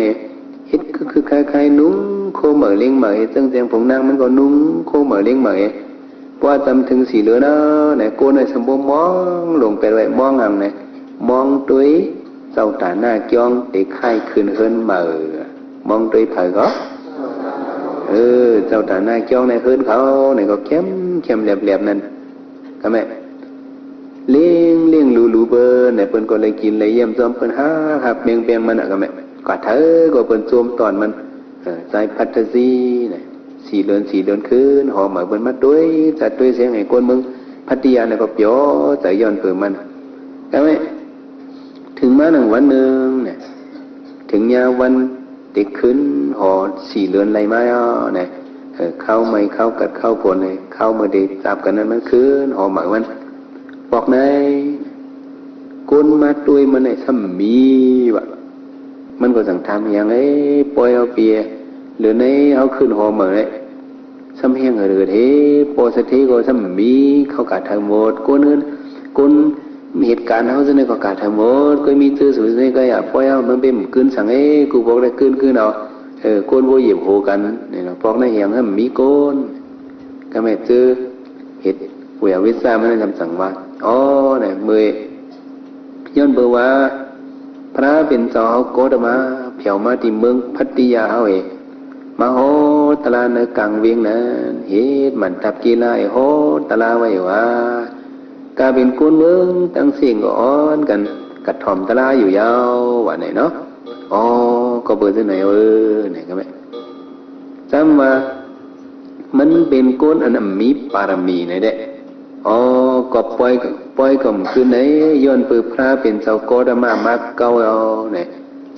ເຮັດຄືໆຄ້າຍໆນຸ່ງໂຄເໝີເລັງເໝີ ເຮັດເຊິ່ງແຈງຜົງນັ່ງ ມັນກໍນຸ່ງໂຄເໝີເລັງເໝີ ວ່າຈຳເຖິງສີ່ເລີນນະ ໂກນໃຫ້ສຳບົມມອງລົງໄປໄວ້ ມອງຫຍັງນະ ມອງໂຕຍເຈົ້າຕາໜ້າກ້ອງ ເຕຄ້າຍຂຶ້ນເຮືອນເໝີ ມອງໂຕຍໃຜກໍ ເອີ ເຈົ້າຕາໜ້າກ້ອງໃນເຮືອນເຂົານີ້ກໍແຄມໆແຫຼບໆນັ້ນ ກໍແມ່ນ ລ້ຽງໆຫຼູໆເພິ່ນນະ ເພິ່ນກໍໄດ້ກິນໄດ້ຢ້ຽມຊອມ ເພິ່ນຮັກຮັບແພງໆມັນນະ ກໍແມ່ນ ກະເທີກໍເພິ່ນໂຈມຕ້ອນມັນ ເອີ ຊາຍພັດທະສີນະ ສີ່ເລີນສີ່ເລີນຄືນ ຫໍເໝີເພິ່ນມາໂຕຍ ຈະໂຕຍແຊງໃຫ້ຄົນເມືອງພັດທະຍານະ ກໍປຽວໃຈຍ້ອນເປີມັນ ກໍແມ່ນ ເຖິງມາໜຶ່ງວັນໜຶ່ງນະ ເຖິງຍາມວັນ ເດັກຂຶ້ນຫໍສີ່ເລີນໄລ່ມາແລ້ວນະ ເອີ ເຄົ້າໄມ້ ເຄົ້າກັດ ເຄົ້າຝົນ ເຄົ້າເໝີເດັກຈັບກັນນັ້ນ ມັນຂຶ້ນຫໍເໝີມັນ ປອກໃນ ຄົນມາໂຕຍມັນໃນຊ່ຳມີວ່າ ມັນກໍຈັ່ງຖາມຫຍັງ ເອີ ປ່ອຍເຮົາເປຍ ເຫຼືອໃນເຮົາຂຶ້ນຫໍເໝີ ຊ່ຳແຮງເຫີດເຫີດເຮ ປໍສະເທກໍຊ່ຳມີ ເຂົາກະເຖິງໝົດ ຄົນອື່ນ ຄົນເຮັດການເຮົາຊະນີ້ກໍກະເຖິງໝົດ ກໍມີຊື່ສູງຊະນີ້ກໍຢ່າປ່ອຍເຮົາ ມັນເປັນຄືນສັງເອ ກູບອກໄດ້ຄືນຄືນເອົາ ເອີ ຄົນບໍ່ຢຽບໂຫກັນນີ້ເນາະ ພວກນັ້ນແຮງຊ່ຳມີຄົນ ກໍແມ່ນຊື່ເຮັດ ຜູ້ອາວິຊາມັນນະ ສຳສັງວ່າ ອໍ ນະ ເມື່ອຍ ຍ້ອນເພາະວ່າ ພະເປັນເຈົ້າເຮົາໂຄດມາ ແຜ່ວມາທີ່ເມືອງພັດທະຍາເຮົາເອ ມາຮອດຕະຫຼາດໃນກາງວຽງນັ້ນ ເຮັດມັນທັບກິລາໃຫ້ຮອດຕະຫຼາດໄວ້ວ່າ ກາເປັນຄົນເມືອງຕ່າງເສັງກໍອ່ອນກັນກະຖ່ອມຕະຫຼາດຢູ່ຍາວ ວ່າແນະເນາະ ອໍ ກໍເບີຈັ່ງໃດເອີ ນີ້ກໍແມ່ນ ຈຳວ່າ ມັນເປັນຄົນອັນມີປາລະມີໃນແດ່ ອໍ ກໍປ່ອຍ ປ່ອຍກໍບໍ່ຄືນໃດ ຍ້ອນເປີພະເປັນເຈົ້າໂຄດມາມາເກົ່າແລ້ວນະ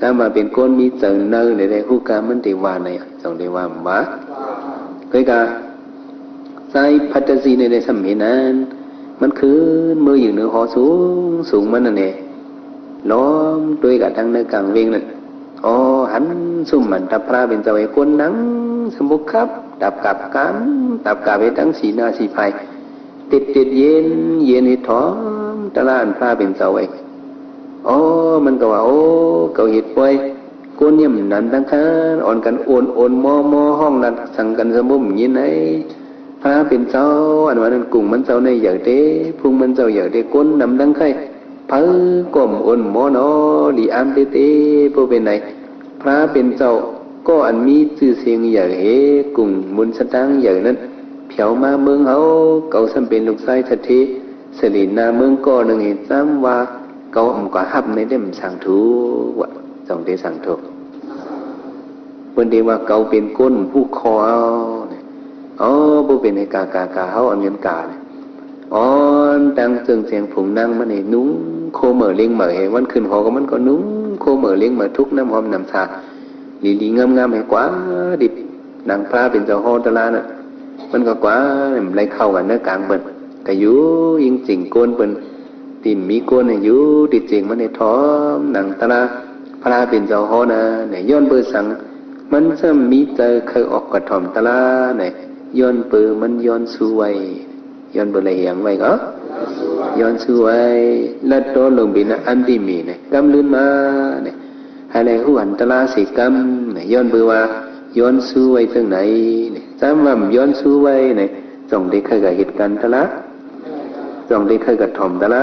ຈຳວ່າເປັນຄົນມີເຈົ້າເນີໃນແດ່ ຮູ້ກະມັນໄດ້ວ່າໃນ ຈັ່ງໄດ້ວ່າມາ ເຄີຍກະ ຊາຍພັດທະສີໃນແດ່ຊ່ຳເຫັນນັ້ນ ມັນຂຶ້ນເມືອຢູ່ເໜືອຫໍສູງໆມັນນັ້ນແດ່ ລ້ອມດ້ວຍກະທັງໃນກາງວຽງນັ້ນ ອໍ ຫັນຊຸມມັນທັບພະເປັນເຈົ້າໃຫ້ຄົນນັ່ງສະໝຸກຄັບ ຕັບກັບກັນ ຕັບກັບໃຫ້ທັງສີ່ໜ້າສີ່ພາຍ ເຕັດເຕັດເຢັນເຢັນ ເຮັດຖ່ອມຕະຫຼາດພະເປັນເຈົ້າໄວ້ ອໍ ມັນກໍວ່າ ໂອ້ ເຂົາເຮັດປ່ອຍ ຄົນຍ່ຳນຳທັງຄັນ ອ່ອນກັນໂອນໂອນມໍມໍ ຮ້ອງລັດສັງກັນສະບົມຍິນໃນ ພະເປັນເຈົ້າ ອັນວ່ານັ້ນກຸງມັນເຈົ້າໃນໃຫຍ່ເຕ ພຸງມັນເຈົ້າໃຫຍ່ເຕ ຄົນນຳທັງໄຄ ເຜີກ້ອມໂອນມໍນໍ ລີອາມເຕເຕ ບໍ່ເປັນໃດ ພະເປັນເຈົ້າກໍອັນມີຊື່ສຽງໃຫຍ່ເຮ ກຸງມຸນສະຕາງໃຫຍ່ນັ້ນ ແຜ່ວມາເມືອງເຮົາ ເຂົາຊ່ຳເປັນລູກຊາຍສະເທ ສະເລນາເມືອງກໍໜຶ່ງເຮ ຈຳວ່າເຂົາອຳກະຮັບໃນເຫຼັ້ມສັງທຸກວ່າ ຕ້ອງໄດ້ສັງທຸກ ເພິ່ນເດວ່າເຂົາເປັນຄົນຜູ້ຂໍເອົາ ເອົາບໍ່ເປັນໃຫ້ກາກາກາເຮົາເອົາເງິນກາ ອ່ອນຕັ້ງເຊິ່ງແຈງຜົງນັ່ງມານີ້ ນຸ່ງໂຄເໝີເລັງເໝີ ເຫັນວັນຂຶ້ນຫໍກໍມັນກໍນຸ່ງໂຄເໝີເລັງເໝີ ທຸກນ້ຳຫອມນ້ຳຊາ ດີໆງາມໆ ໃຫ້ກວ່າດິບ ນາງພະເປັນເຈົ້າຫໍຕະຫຼາດນະ ມັນກໍກວ່າໄລ່ເຂົ້າກັນເນີກາງເພິ່ນ ກະຢູ່ອີງຈິງໂກນເພິ່ນ ຕີນມີໂກນໃຫ້ຢູ່ຕິດເຈງມັນໃຫ້ຖອມ ນາງຕະລາ ພະເປັນເຈົ້າຫໍນະ ໃນຍ້ອນເບີສັງ ມັນຊ່ຳມີໃຈໃຄ່ອອກກະຖອມຕະລາ ໃນຍ້ອນເບີມັນຍ້ອນຊູໄວ້ ຍ້ອນເບີລະຫຽງໄວ້ກໍ ຍ້ອນຊູໄວ້ ລະໂຕລົງບິນອັນທີ່ມີໃນກຳລື່ນມາ ໃນ ໃຫ້ໄດ້ຮູ້ອັນຕະລາເສກຳ ໃນ ຍ້ອນເບີວ່າ ຍ້ອນຊູໄວ້ຈັ່ງໃດ ໃນ ຈຳວ່າມັນຍ້ອນຊູໄວ້ ໃນ ຈ້ອງໄດ້ໃຄ່ກະເຮັດການຕະລາ ຈ້ອງໄດ້ໃຄ່ກະຖອມຕະລາ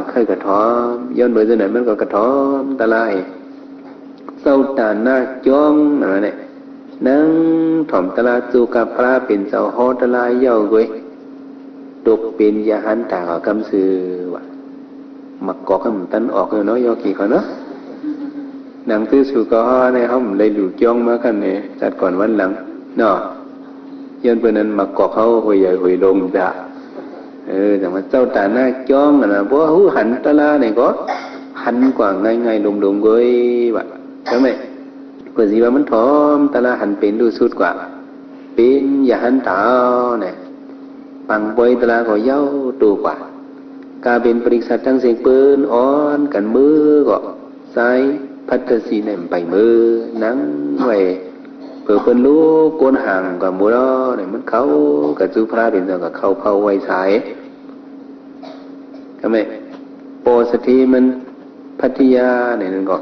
ໃຄ່ກະຖອມ ຍ້ອນເບີຈັ່ງໃດມັນກໍກະຖອມຕະລາ ເຈົ້າຕາໜ້າຈ້ອງ ນັ້ນແຫຼະ ນັ່ງຖ່ອມຕະລາຢູ່ກັບພະເປັນເຈົ້າ ຫໍຕະລາເຍົາເວີຍ ຕົກເປັນຍະຫັນຕາເຂົາກຳຊື່ວ່າ ໝາກກອກມັນຕັນອອກເນາະ ຍອກກີເຂົາເນາະ. ໜັງສືສູກະຫາໃນເຮົາໄດ້ດູຈ້ອງມາກັນເນ ຈັດກ່ອນວັນຫຼັງເນາະ. ຍ້ອນເພິ່ນນັ້ນໝາກກອກເຮົາຫ້ວຍໃຫຍ່ຫ້ວຍລົງດາ ເອີ ຈັ່ງວ່າເຈົ້າຕາໜ້າຈ້ອງຫັ້ນນະ ບໍ່ຮູ້ຫັນຕະລານີ້ກໍຫັນກວ່າງ່າຍໆລົງໆເວີຍວ່າ ຈັ່ງໃດ ເພິ່ນຊິວ່າມັນຖ່ອມຕະລາຫັນເປັນຮູ້ສຸດກວ່າ ເປັນຍະຫັນຕາແນ ປັງປ່ອຍຕະລາກໍເຍົາໂຕກວ່າ ກາເປັນປະລິກສັດທັງເສັງເປີ້ນ ອ່ອນກັນມື້ກໍ ຊາຍພັດທະສີແນມໄປມື້ ນັ່ງໄວ້ ເຜີເພິ່ນລຸກກົ້ນຫາງກະບໍ່ດອກນີ້ ມັນເຂົ້າກະຈຸພະເປັນເຈົ້າ ກະເຂົ້າເຜົາໄວ້ຊາຍ ກະແມ່ນ ປໍສະເທມັນພັດທະຍານີ້ນັ້ນກໍ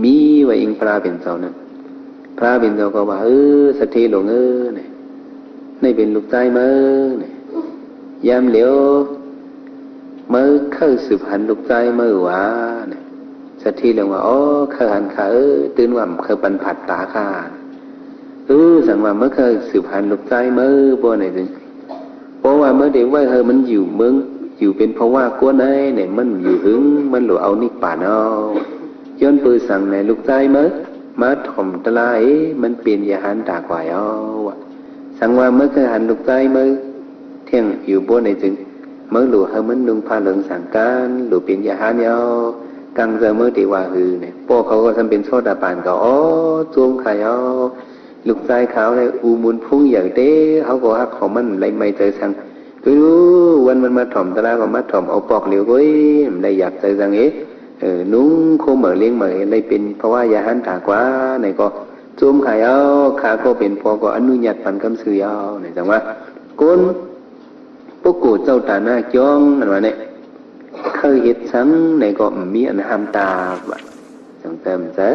ມີໄວ້ອີງພະເປັນເຈົ້ານັ້ນ ພະເປັນເຈົ້າກໍວ່າ ເອີ ສະເທຫຼວງເອີຍ ນີ້ ນີ້ເປັນລູກຊາຍເມີ ນີ້ ຍາມຫຼຽວ ເມີເຄີຍສືບຫັນລູກຊາຍເມີຫວາ ນີ້ ສະເທຫຼວງວ່າ ອໍ ເຄີຍຫັນຂ້າເອີຍ ຕື່ນວ່າເຄີຍປັນຜາດຕາຂ້າ ເອີ ສັງວ່າເມີເຄີຍສືບຫັນລູກຊາຍເມີບໍ່ ນີ້ ເພາະວ່າເມີໄດ້ໄວ້ໃຫ້ມັນຢູ່ເມືອງ ຢູ່ເປັນພະວາກົວໃນນີ້ ມັນຢູ່ຫຶງ ມັນຫຼູເອົານິບປານເອົາ ຍ້ອນເປີສັງໃນລູກຊາຍເມີ ມາຖ່ອມຕະລາ ມັນເປັນຍະຫັນຕາກວ່າເອົາ ສັງວ່າເມີເຄີຍຫັນລູກຊາຍເມີ ແທ້ງຢູ່ບໍ່ ໃນຈຶ່ງເມີຫຼູໃຫ້ມັນນຸ່ງຜ້າເຫຼືອງສັງການ ຫຼູເປັນຍະຫັນເອົາ ກັງເຈີເມີເຕວ່າຫື ນີ້ ພໍ່ເຂົາກໍສຳເປັນໂສດາປານກໍ ອໍ ໂຈມຂ້າເອົາ ລູກຊາຍຂາວໃນອູມູນພຸງໃຫຍ່ເຕ ເຮົາກໍຮັກຂອງມັນໄຫຼໄມໃຈສັງ ຄື ວັນມັນມາຖ່ອມຕະລາ ກໍມາຖ່ອມເອົາປອກຫຼຽວໂກຍ ໄດ້ຢາກໃຈສັງເອ ເອີ ນຸ່ງໂຄມເໝີລ້ຽງເໝີ ໄດ້ເປັນພະວາຍະຫັນຕາກວ່າ ໃນກໍໂຈມຂ້າເອົາ ຂ້າກໍເປັນພໍ່ກໍອະນຸຍາດປັນກຳຊື່ເອົາ ໃນຈັ່ງວ່າ ຄົນ ໂປໂກເຈົ້າຕາໜ້າຈ້ອງ ອັນວ່ານີ້ ເຄີຍເຮັດສັງໃດກໍມີອັນຫ້າມຕາວ່າ ຈັ່ງເຕີມເຕີ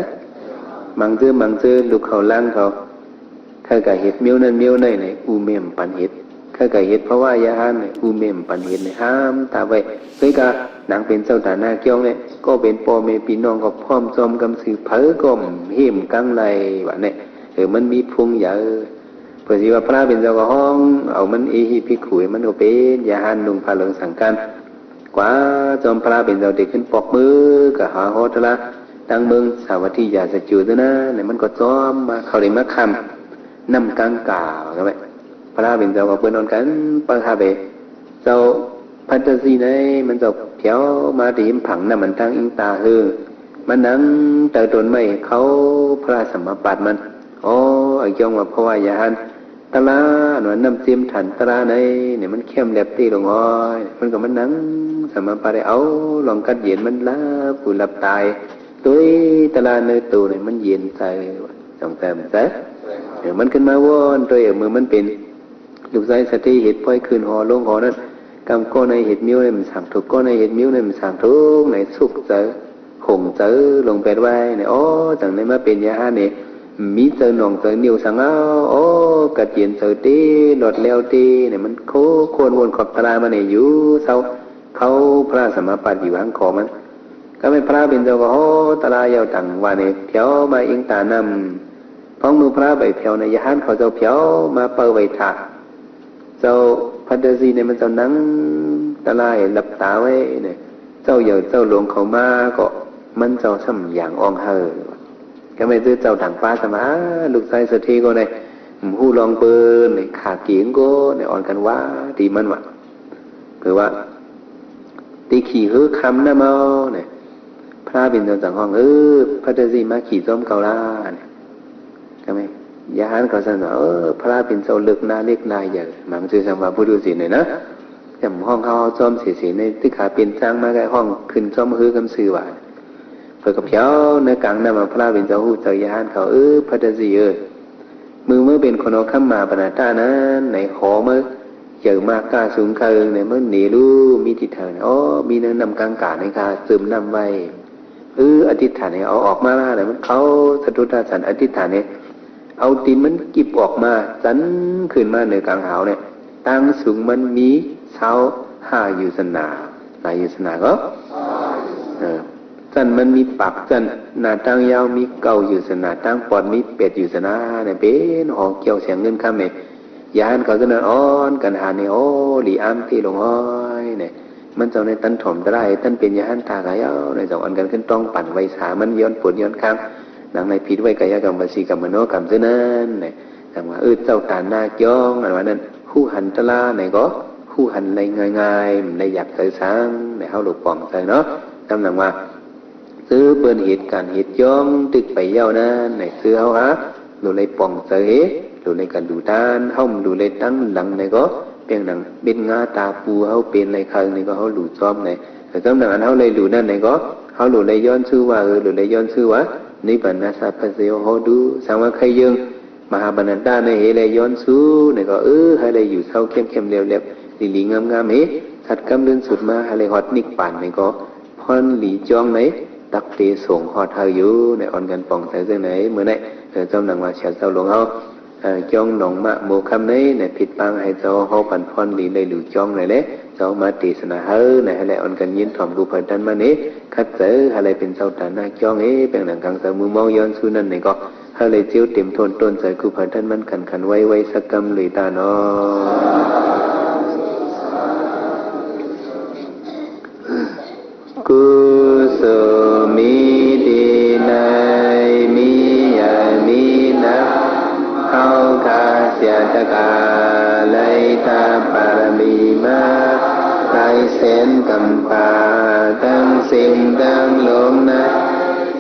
ມັງເຈີມັງເຈີ ລູກເຂົາຫຼານເຂົາ ເຂົາກະເຮັດແນວນັ້ນແນວໃດໃນອູແມ່ມປັນເຮັດ ເຂົາກະເຮັດພະວາຍາຫານໃນອູແມ່ມປັນເຮັດໃນຫ້າມຕາໄວ້ ເຄີຍກະນາງເປັນເຈົ້າຕາໜ້າກ້ອງໃນ ກໍເປັນພໍ່ແມ່ພີ່ນ້ອງກໍພ້ອມຈອມກຳຊື່ ໃຜກໍເຫັນກັງໄລວ່ານີ້ ເອີ ມັນມີພວງໃຫຍ່ ເພິ່ນຊິວ່າພະເປັນເຈົ້າກໍຮ້ອງເອົາມັນ ເອຫິພິກຂຸ ມັນກໍເປັນຍາຫານນຸ່ງຜ້າເຫຼືອງສັງການ ກວ່າຈອມພະເປັນເຈົ້າໄດ້ຂຶ້ນປອກມື ກໍຫາຮອດລະ ທາງເມືອງສາວັດຖີຢາສະຈຸດນັ້ນນະ ແລ້ວມັນກໍຈອມມາ ເຂົາໄດ້ມາຂ້າມນ້ຳກາງກາ ວ່າກັນໄປ ພະເປັນເຈົ້າກໍເພິ່ນນອນກັນ ປະທາໄປ ເຈົ້າພັດທະສີໃນ ມັນເຈົ້າແຜວມາທີ່ຫິມຝັ່ງນ້ຳ ອັນທາງອິງຕາເຮີ ມານັ່ງໃຕ້ຕົ້ນໄມ້ ເຂົາພະສະມາປາດມັນ ອໍ ອາກຽງວ່າພະວາຍາຫານ ຕະລາ ອັນວ່ານ້ຳເຕັມຖັນຕະລາໃນນີ້ ມັນແຄມແລັບເຕລົງຫ້ອຍ ມັນກໍມານັ່ງສະມາປາດ ເອົາລອງກັດເຢັນ ມັນຫຼັບຫູຫຼັບຕາ ໂດຍຕະລາໃນໂຕນີ້ ມັນເຢັນໃຈ ສອງແຕ້ມໃຈ ເອີ ມັນຂຶ້ນມາວອນໂຕ ເອີ ເມື່ອມັນເປັນລູກຊາຍສະເທ ເຮັດປ່ອຍຂຶ້ນຫໍລົງຫໍນັ້ນ ກຳກໍໃນເຮັດມິວໃນມັນສ້າງທຸກ ກໍໃນເຮັດມິວໃນມັນສ້າງທຸກ ໃນສຸກໃຈ ຫົງໃຈລົງແປດໄວ້ໃນ ອໍ ຈັ່ງໃດມາເປັນຍາຫານນີ້ ມີໃຈໜອງໃຈໜິວສັງເອົາ ອໍ ກັດເຢັນໃຈເຕ ລອດແລ້ວເຕ ໃນມັນໂຄ ໂຄນວົນຂອບຕະລາມາໃນຢູ່ເຊົາ ເຂົາພະສະມາປາດຢູ່ຫາງຄໍມັນ ກໍແມ່ນພະເປັນເຈົ້າກໍຫໍຕະລາເຍົາຕັງວ່າໃນ ແຜວມາອິງຕານ້ຳ ພອງໜູພະໄປແຜວໃນ ຍາຫານເຂົາເຈົ້າແຜວມາເປີໄວ້ຖ້າ ເຈົ້າພັດທະສີໃນມັນເຈົ້ານັ່ງຕະລາ ຫຼັບຕາໄວ້ໃນ ເຈົ້າໃຫຍ່ເຈົ້າຫຼວງເຂົາມາກໍ ມັນເຈົ້າສ່ຳຢາງອ່ອງເຫີ ກໍແມ່ນເຈົ້າທາງຟ້າສະມາ ລູກຊາຍສະເທກໍໄດ້ ຮູ້ລອງເປີນໃນ ຂາເກງກໍໃນ ອ່ອນກັນວ່າ ຕີມັນວ່າ ເພາະວ່າ ຕີຂີ້ເຮີຄຳນຳເອົາໃນ ພະເປັນເຈົ້າຈັ່ງຮ້ອງ ເອີ ພັດທະສີມາຂີ້ຈອມເຂົາລາ ກໍແມ່ນ ຍາຫານເຂົາຊັ້ນວ່າ ເອີ ພະເປັນເຈົ້າເລິກໜ້າເລັກໜ້າໃຫຍ່ ມັນຊື່ສຳວ່າຜູ້ດູສິນນີ້ນະ ຈຳຮ້ອງເຮົາຈອມເສໆ ໃນຕຶກຂາເປັນຈ້າງມາ ກໍຮ້ອງຂຶ້ນຈອມເຮືອກຳຊື່ວ່າ ເພິ່ນກໍແຜວໃນກາງນ້ຳ ພະເປັນເຈົ້າຮູ້ຈັກຍາຫານເຂົາ ເອີ ພັດທະສີເອີຍ ມື້ເມື່ອເປັນຄົນເອົາຄຳມາປະນາຕານັ້ນ ໃນຫໍເມື່ອ ເຈີມາກາສູງຄາເອີງໃນເມື່ອເນລູມີທິດເທີນ ອໍ ມີໃນນ້ຳກາງກາໃນຄາເຈີມນ້ຳໄວ້ ເອີ ອະທິດຖານໃຫ້ເອົາອອກມາ ແລ້ວມັນເຂົ້າສະດຸດຕາສັນ ອະທິດຖານໃຫ້ເອົາຕີນມັນກິບອອກມາ ສັນຂຶ້ນມາເໜືອກາງຫາວໃນ ຕ່າງສູງມັນມີຊາວຫ້າຢູສະໜາ ຫຼາຍຢູສະໜາກໍ ເອີ ເຈົ້າ ນັ້ນມັນມີປາກຊັ້ນ ໜ້າຕ່າງຍາວມີເກົ້າຢູ່ຊັ້ນນະ ທາງປອດມີແປດຢູ່ຊັ້ນນະ ເປັນຫໍກ່ຽວແສງເງິນຄຳນີ້ ຍານເຂົາເທົ່ານັ້ນອ່ອນກັນຫານີ້ ໂອ້ ຫຼີອາມເຕຫຼົງຫ້ອຍນີ້ ມັນເຈົ້າໃນຕັນຖ່ອມຕະລາຍ ຕັນເປັນຍະຫັນຕາກາຍາວໃນສອງອັນກັນຂຶ້ນຕ້ອງປັນໄວສາ ມັນຍ້ອນປົດຍ້ອນຄ້າງ ດັ່ງໃນຜິດໄວກາຍະກຳ ວະຊີກຳ ມະໂນກຳເທື່ອນັ້ນ ຈັ່ງວ່າ ເອີ ເຈົ້າຕາໜ້າຈ້ອງ ອັນວ່ານັ້ນ ຮູ້ຫັນຕະລາໃນກໍຮູ້ຫັນໄດ້ງ່າຍໆ ມັນໄດ້ຢາກໃຈສັງ ໃນເຮົາຫຼູກປ່ອງໃຈເນາະ ຈຳໜັງວ່າ ຊື່ເພິ່ນເຫດການເຫດຈ້ອງຕຶກໄປຍາວນັ້ນ ໃນຊື່ເຮົາຫາ ຫຼູໄລປ່ອງໃຈເຮ ຫຼູໄລກະດູຕານ ເຮົາຫຼູໄລຕັ້ງຫຼັງໃນກໍ ເປັນໜັງເມັດງາຕາປູເຮົາເປັນໄລເຄີງໃນກໍ ເຮົາຫຼູຈອມໃນ ແລະ ຈຳໜັງອັນເຮົາໄລຫຼູນັ້ນໃນກໍ ເຮົາຫຼູໄລຍ້ອນຊື່ວ່າ ເອີ ຫຼູໄລຍ້ອນຊື່ວ່າ ນິບານາສະພັດສະໂຍໂຫຕຸ ສັງວາໄຄເຢິງ ມະຫາບັນດາໃນເຮ ແລະ ຍ້ອນຊູໃນກໍ ເອີ ໃຫ້ໄດ້ຢູ່ເຊົາເຂັ້ມໆ ແລ້ວໆ ດີໆ ງາມໆ ເຮ ສັດກຳເລື່ອນສຸດມາ ໃຫ້ໄດ້ຮອດນິບບານໃນກໍ ພອນຫຼີຈ້ອງໃນ ຕັກເຕສົ່ງຮອດເຮົາຢູ່ໃນ ອ່ອນກັນປ່ອງໃສເຊິ່ງໃນ ເມື່ອໃດ ເອີ ຈຳໜັງວ່າ ຊາວເຈົ້າຫຼວງເຮົາ ເອີ ຈ້ອງໜອງມະໂມຄຳໃນ ໃນຜິດປາງໃຫ້ເຈົ້າເຮົາ ປັນພອນຫຼີໄດ້ຫຼູຈ້ອງໃນແລະ ເຈົ້າມາເຕສະໜາເຮົາໃນ ໃຫ້ໄດ້ອ່ອນກັນຍິນຖ່ອມ ຜູ້ເຜີນຕັນມາເນ ຂັດໃຈໃຫ້ໄດ້ເປັນເຈົ້າຕາໜ້າຈ້ອງເອ ແປງໜັງກາງເຈົ້າມືມອງ ຍ້ອນຊູນັ້ນໃນກໍ ເຮົາໄດ້ຈິ້ວເຕັມໂທນຕົ້ນໃຈ ກູເຜື່ອທ່ານມັນຂັນຂັນໄວ້ໄວ້ສັກກຳລຸຍຕານອ ກຸສຸມີດີໃນມີໃຫຍ່ມີໜັກ ເຮົາຂ້າເສຍຕະກາ ໄລ່ທາບາລະມີມາ ຫຼາຍແສນກຳປາ ທັງສິງທັງຫຼົງໃນ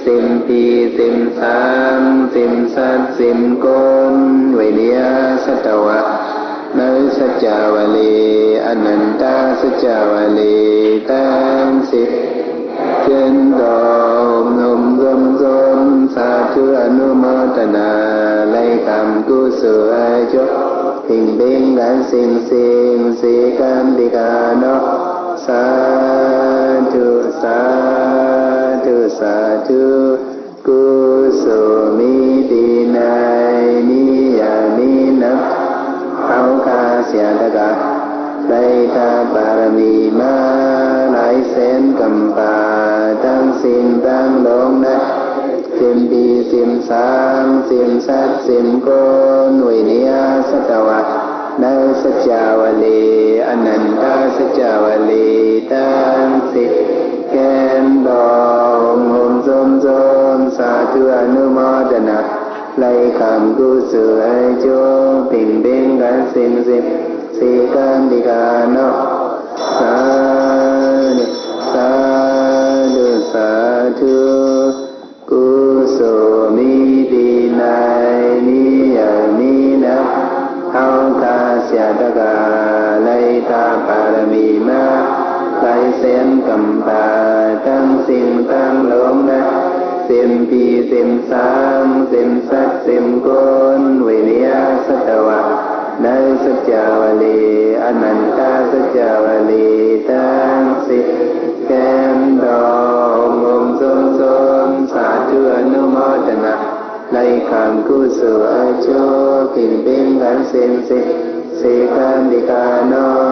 ສິມຜີສິມສາງ ສິມສັດສິມຄົນ ໄວເນຍສັດຕະວະ ໃນສັດຈາວະລີ ອະນັນຕາສັດຈາວະລີ ທັງສິບ ເຈັນດອກ ໂຮມໂຮມສົມສົມ ສາທຸອະນຸໂມທະນາ ໄລ່ຄຳກຸສຸອາຈຸ ເພັງເບັງກັນສິງສິງ ສີກັນຕິກາເນາະ ສາທຸ ສາທຸ ສາທຸ ກຸສຸມີດີໃນ ມີຢາມີນຳ ເຮົາຂ້າເສຍຕະກາ ໄດ້ທາບາລະມີມາ ຫຼາຍແສນກຳປາ ທັງສິງທັງຫຼົງໃນ ສິມຜີສິມສາງ ສິມສັດສິມຄົນ ໄວເນຍສັດຕະວະ ໃນສັດຈາວະລີ ອະນັນຕາສັດຈາວະລີ ທັງສິບ ແກ່ນດອກ ໂຮມໂຮມສົມສົມ ສາທຸອະນຸໂມທະນາ ໄລ່ຄຳກຸສຸອາຈຸ ເພັງເບັງກັນສິງສິງ ສີກັນຕິກາເນາະ ສາທຸ ສາທຸ ສາທຸ ກຸສຸມີດີໃນ ມີຢາມີນຳ ເຮົາຂ້າເສຍຕະກາ ໄລ່ທາບາລະມີມາ ຫຼາຍແສນກຳປາ ທັງສິງທັງຫຼົງໃນ ສິມຜີສິມສາງ ສິມສັດສິມຄົນ ໄວເນຍສັດຕະວະ ໃນສັດຈາວະລີ ອະນັນຕາສັດຈາວະລີ ທັງສິບ ແກ່ນດອກ ໂຮມໂຮມສົມສົມ ສາທຸອະນຸໂມທະນາ ໄລ່ຄຳກຸສຸອາຈຸ ເພັງເບັງກັນສິງສິງ ສີກັນຕິກາເນາະ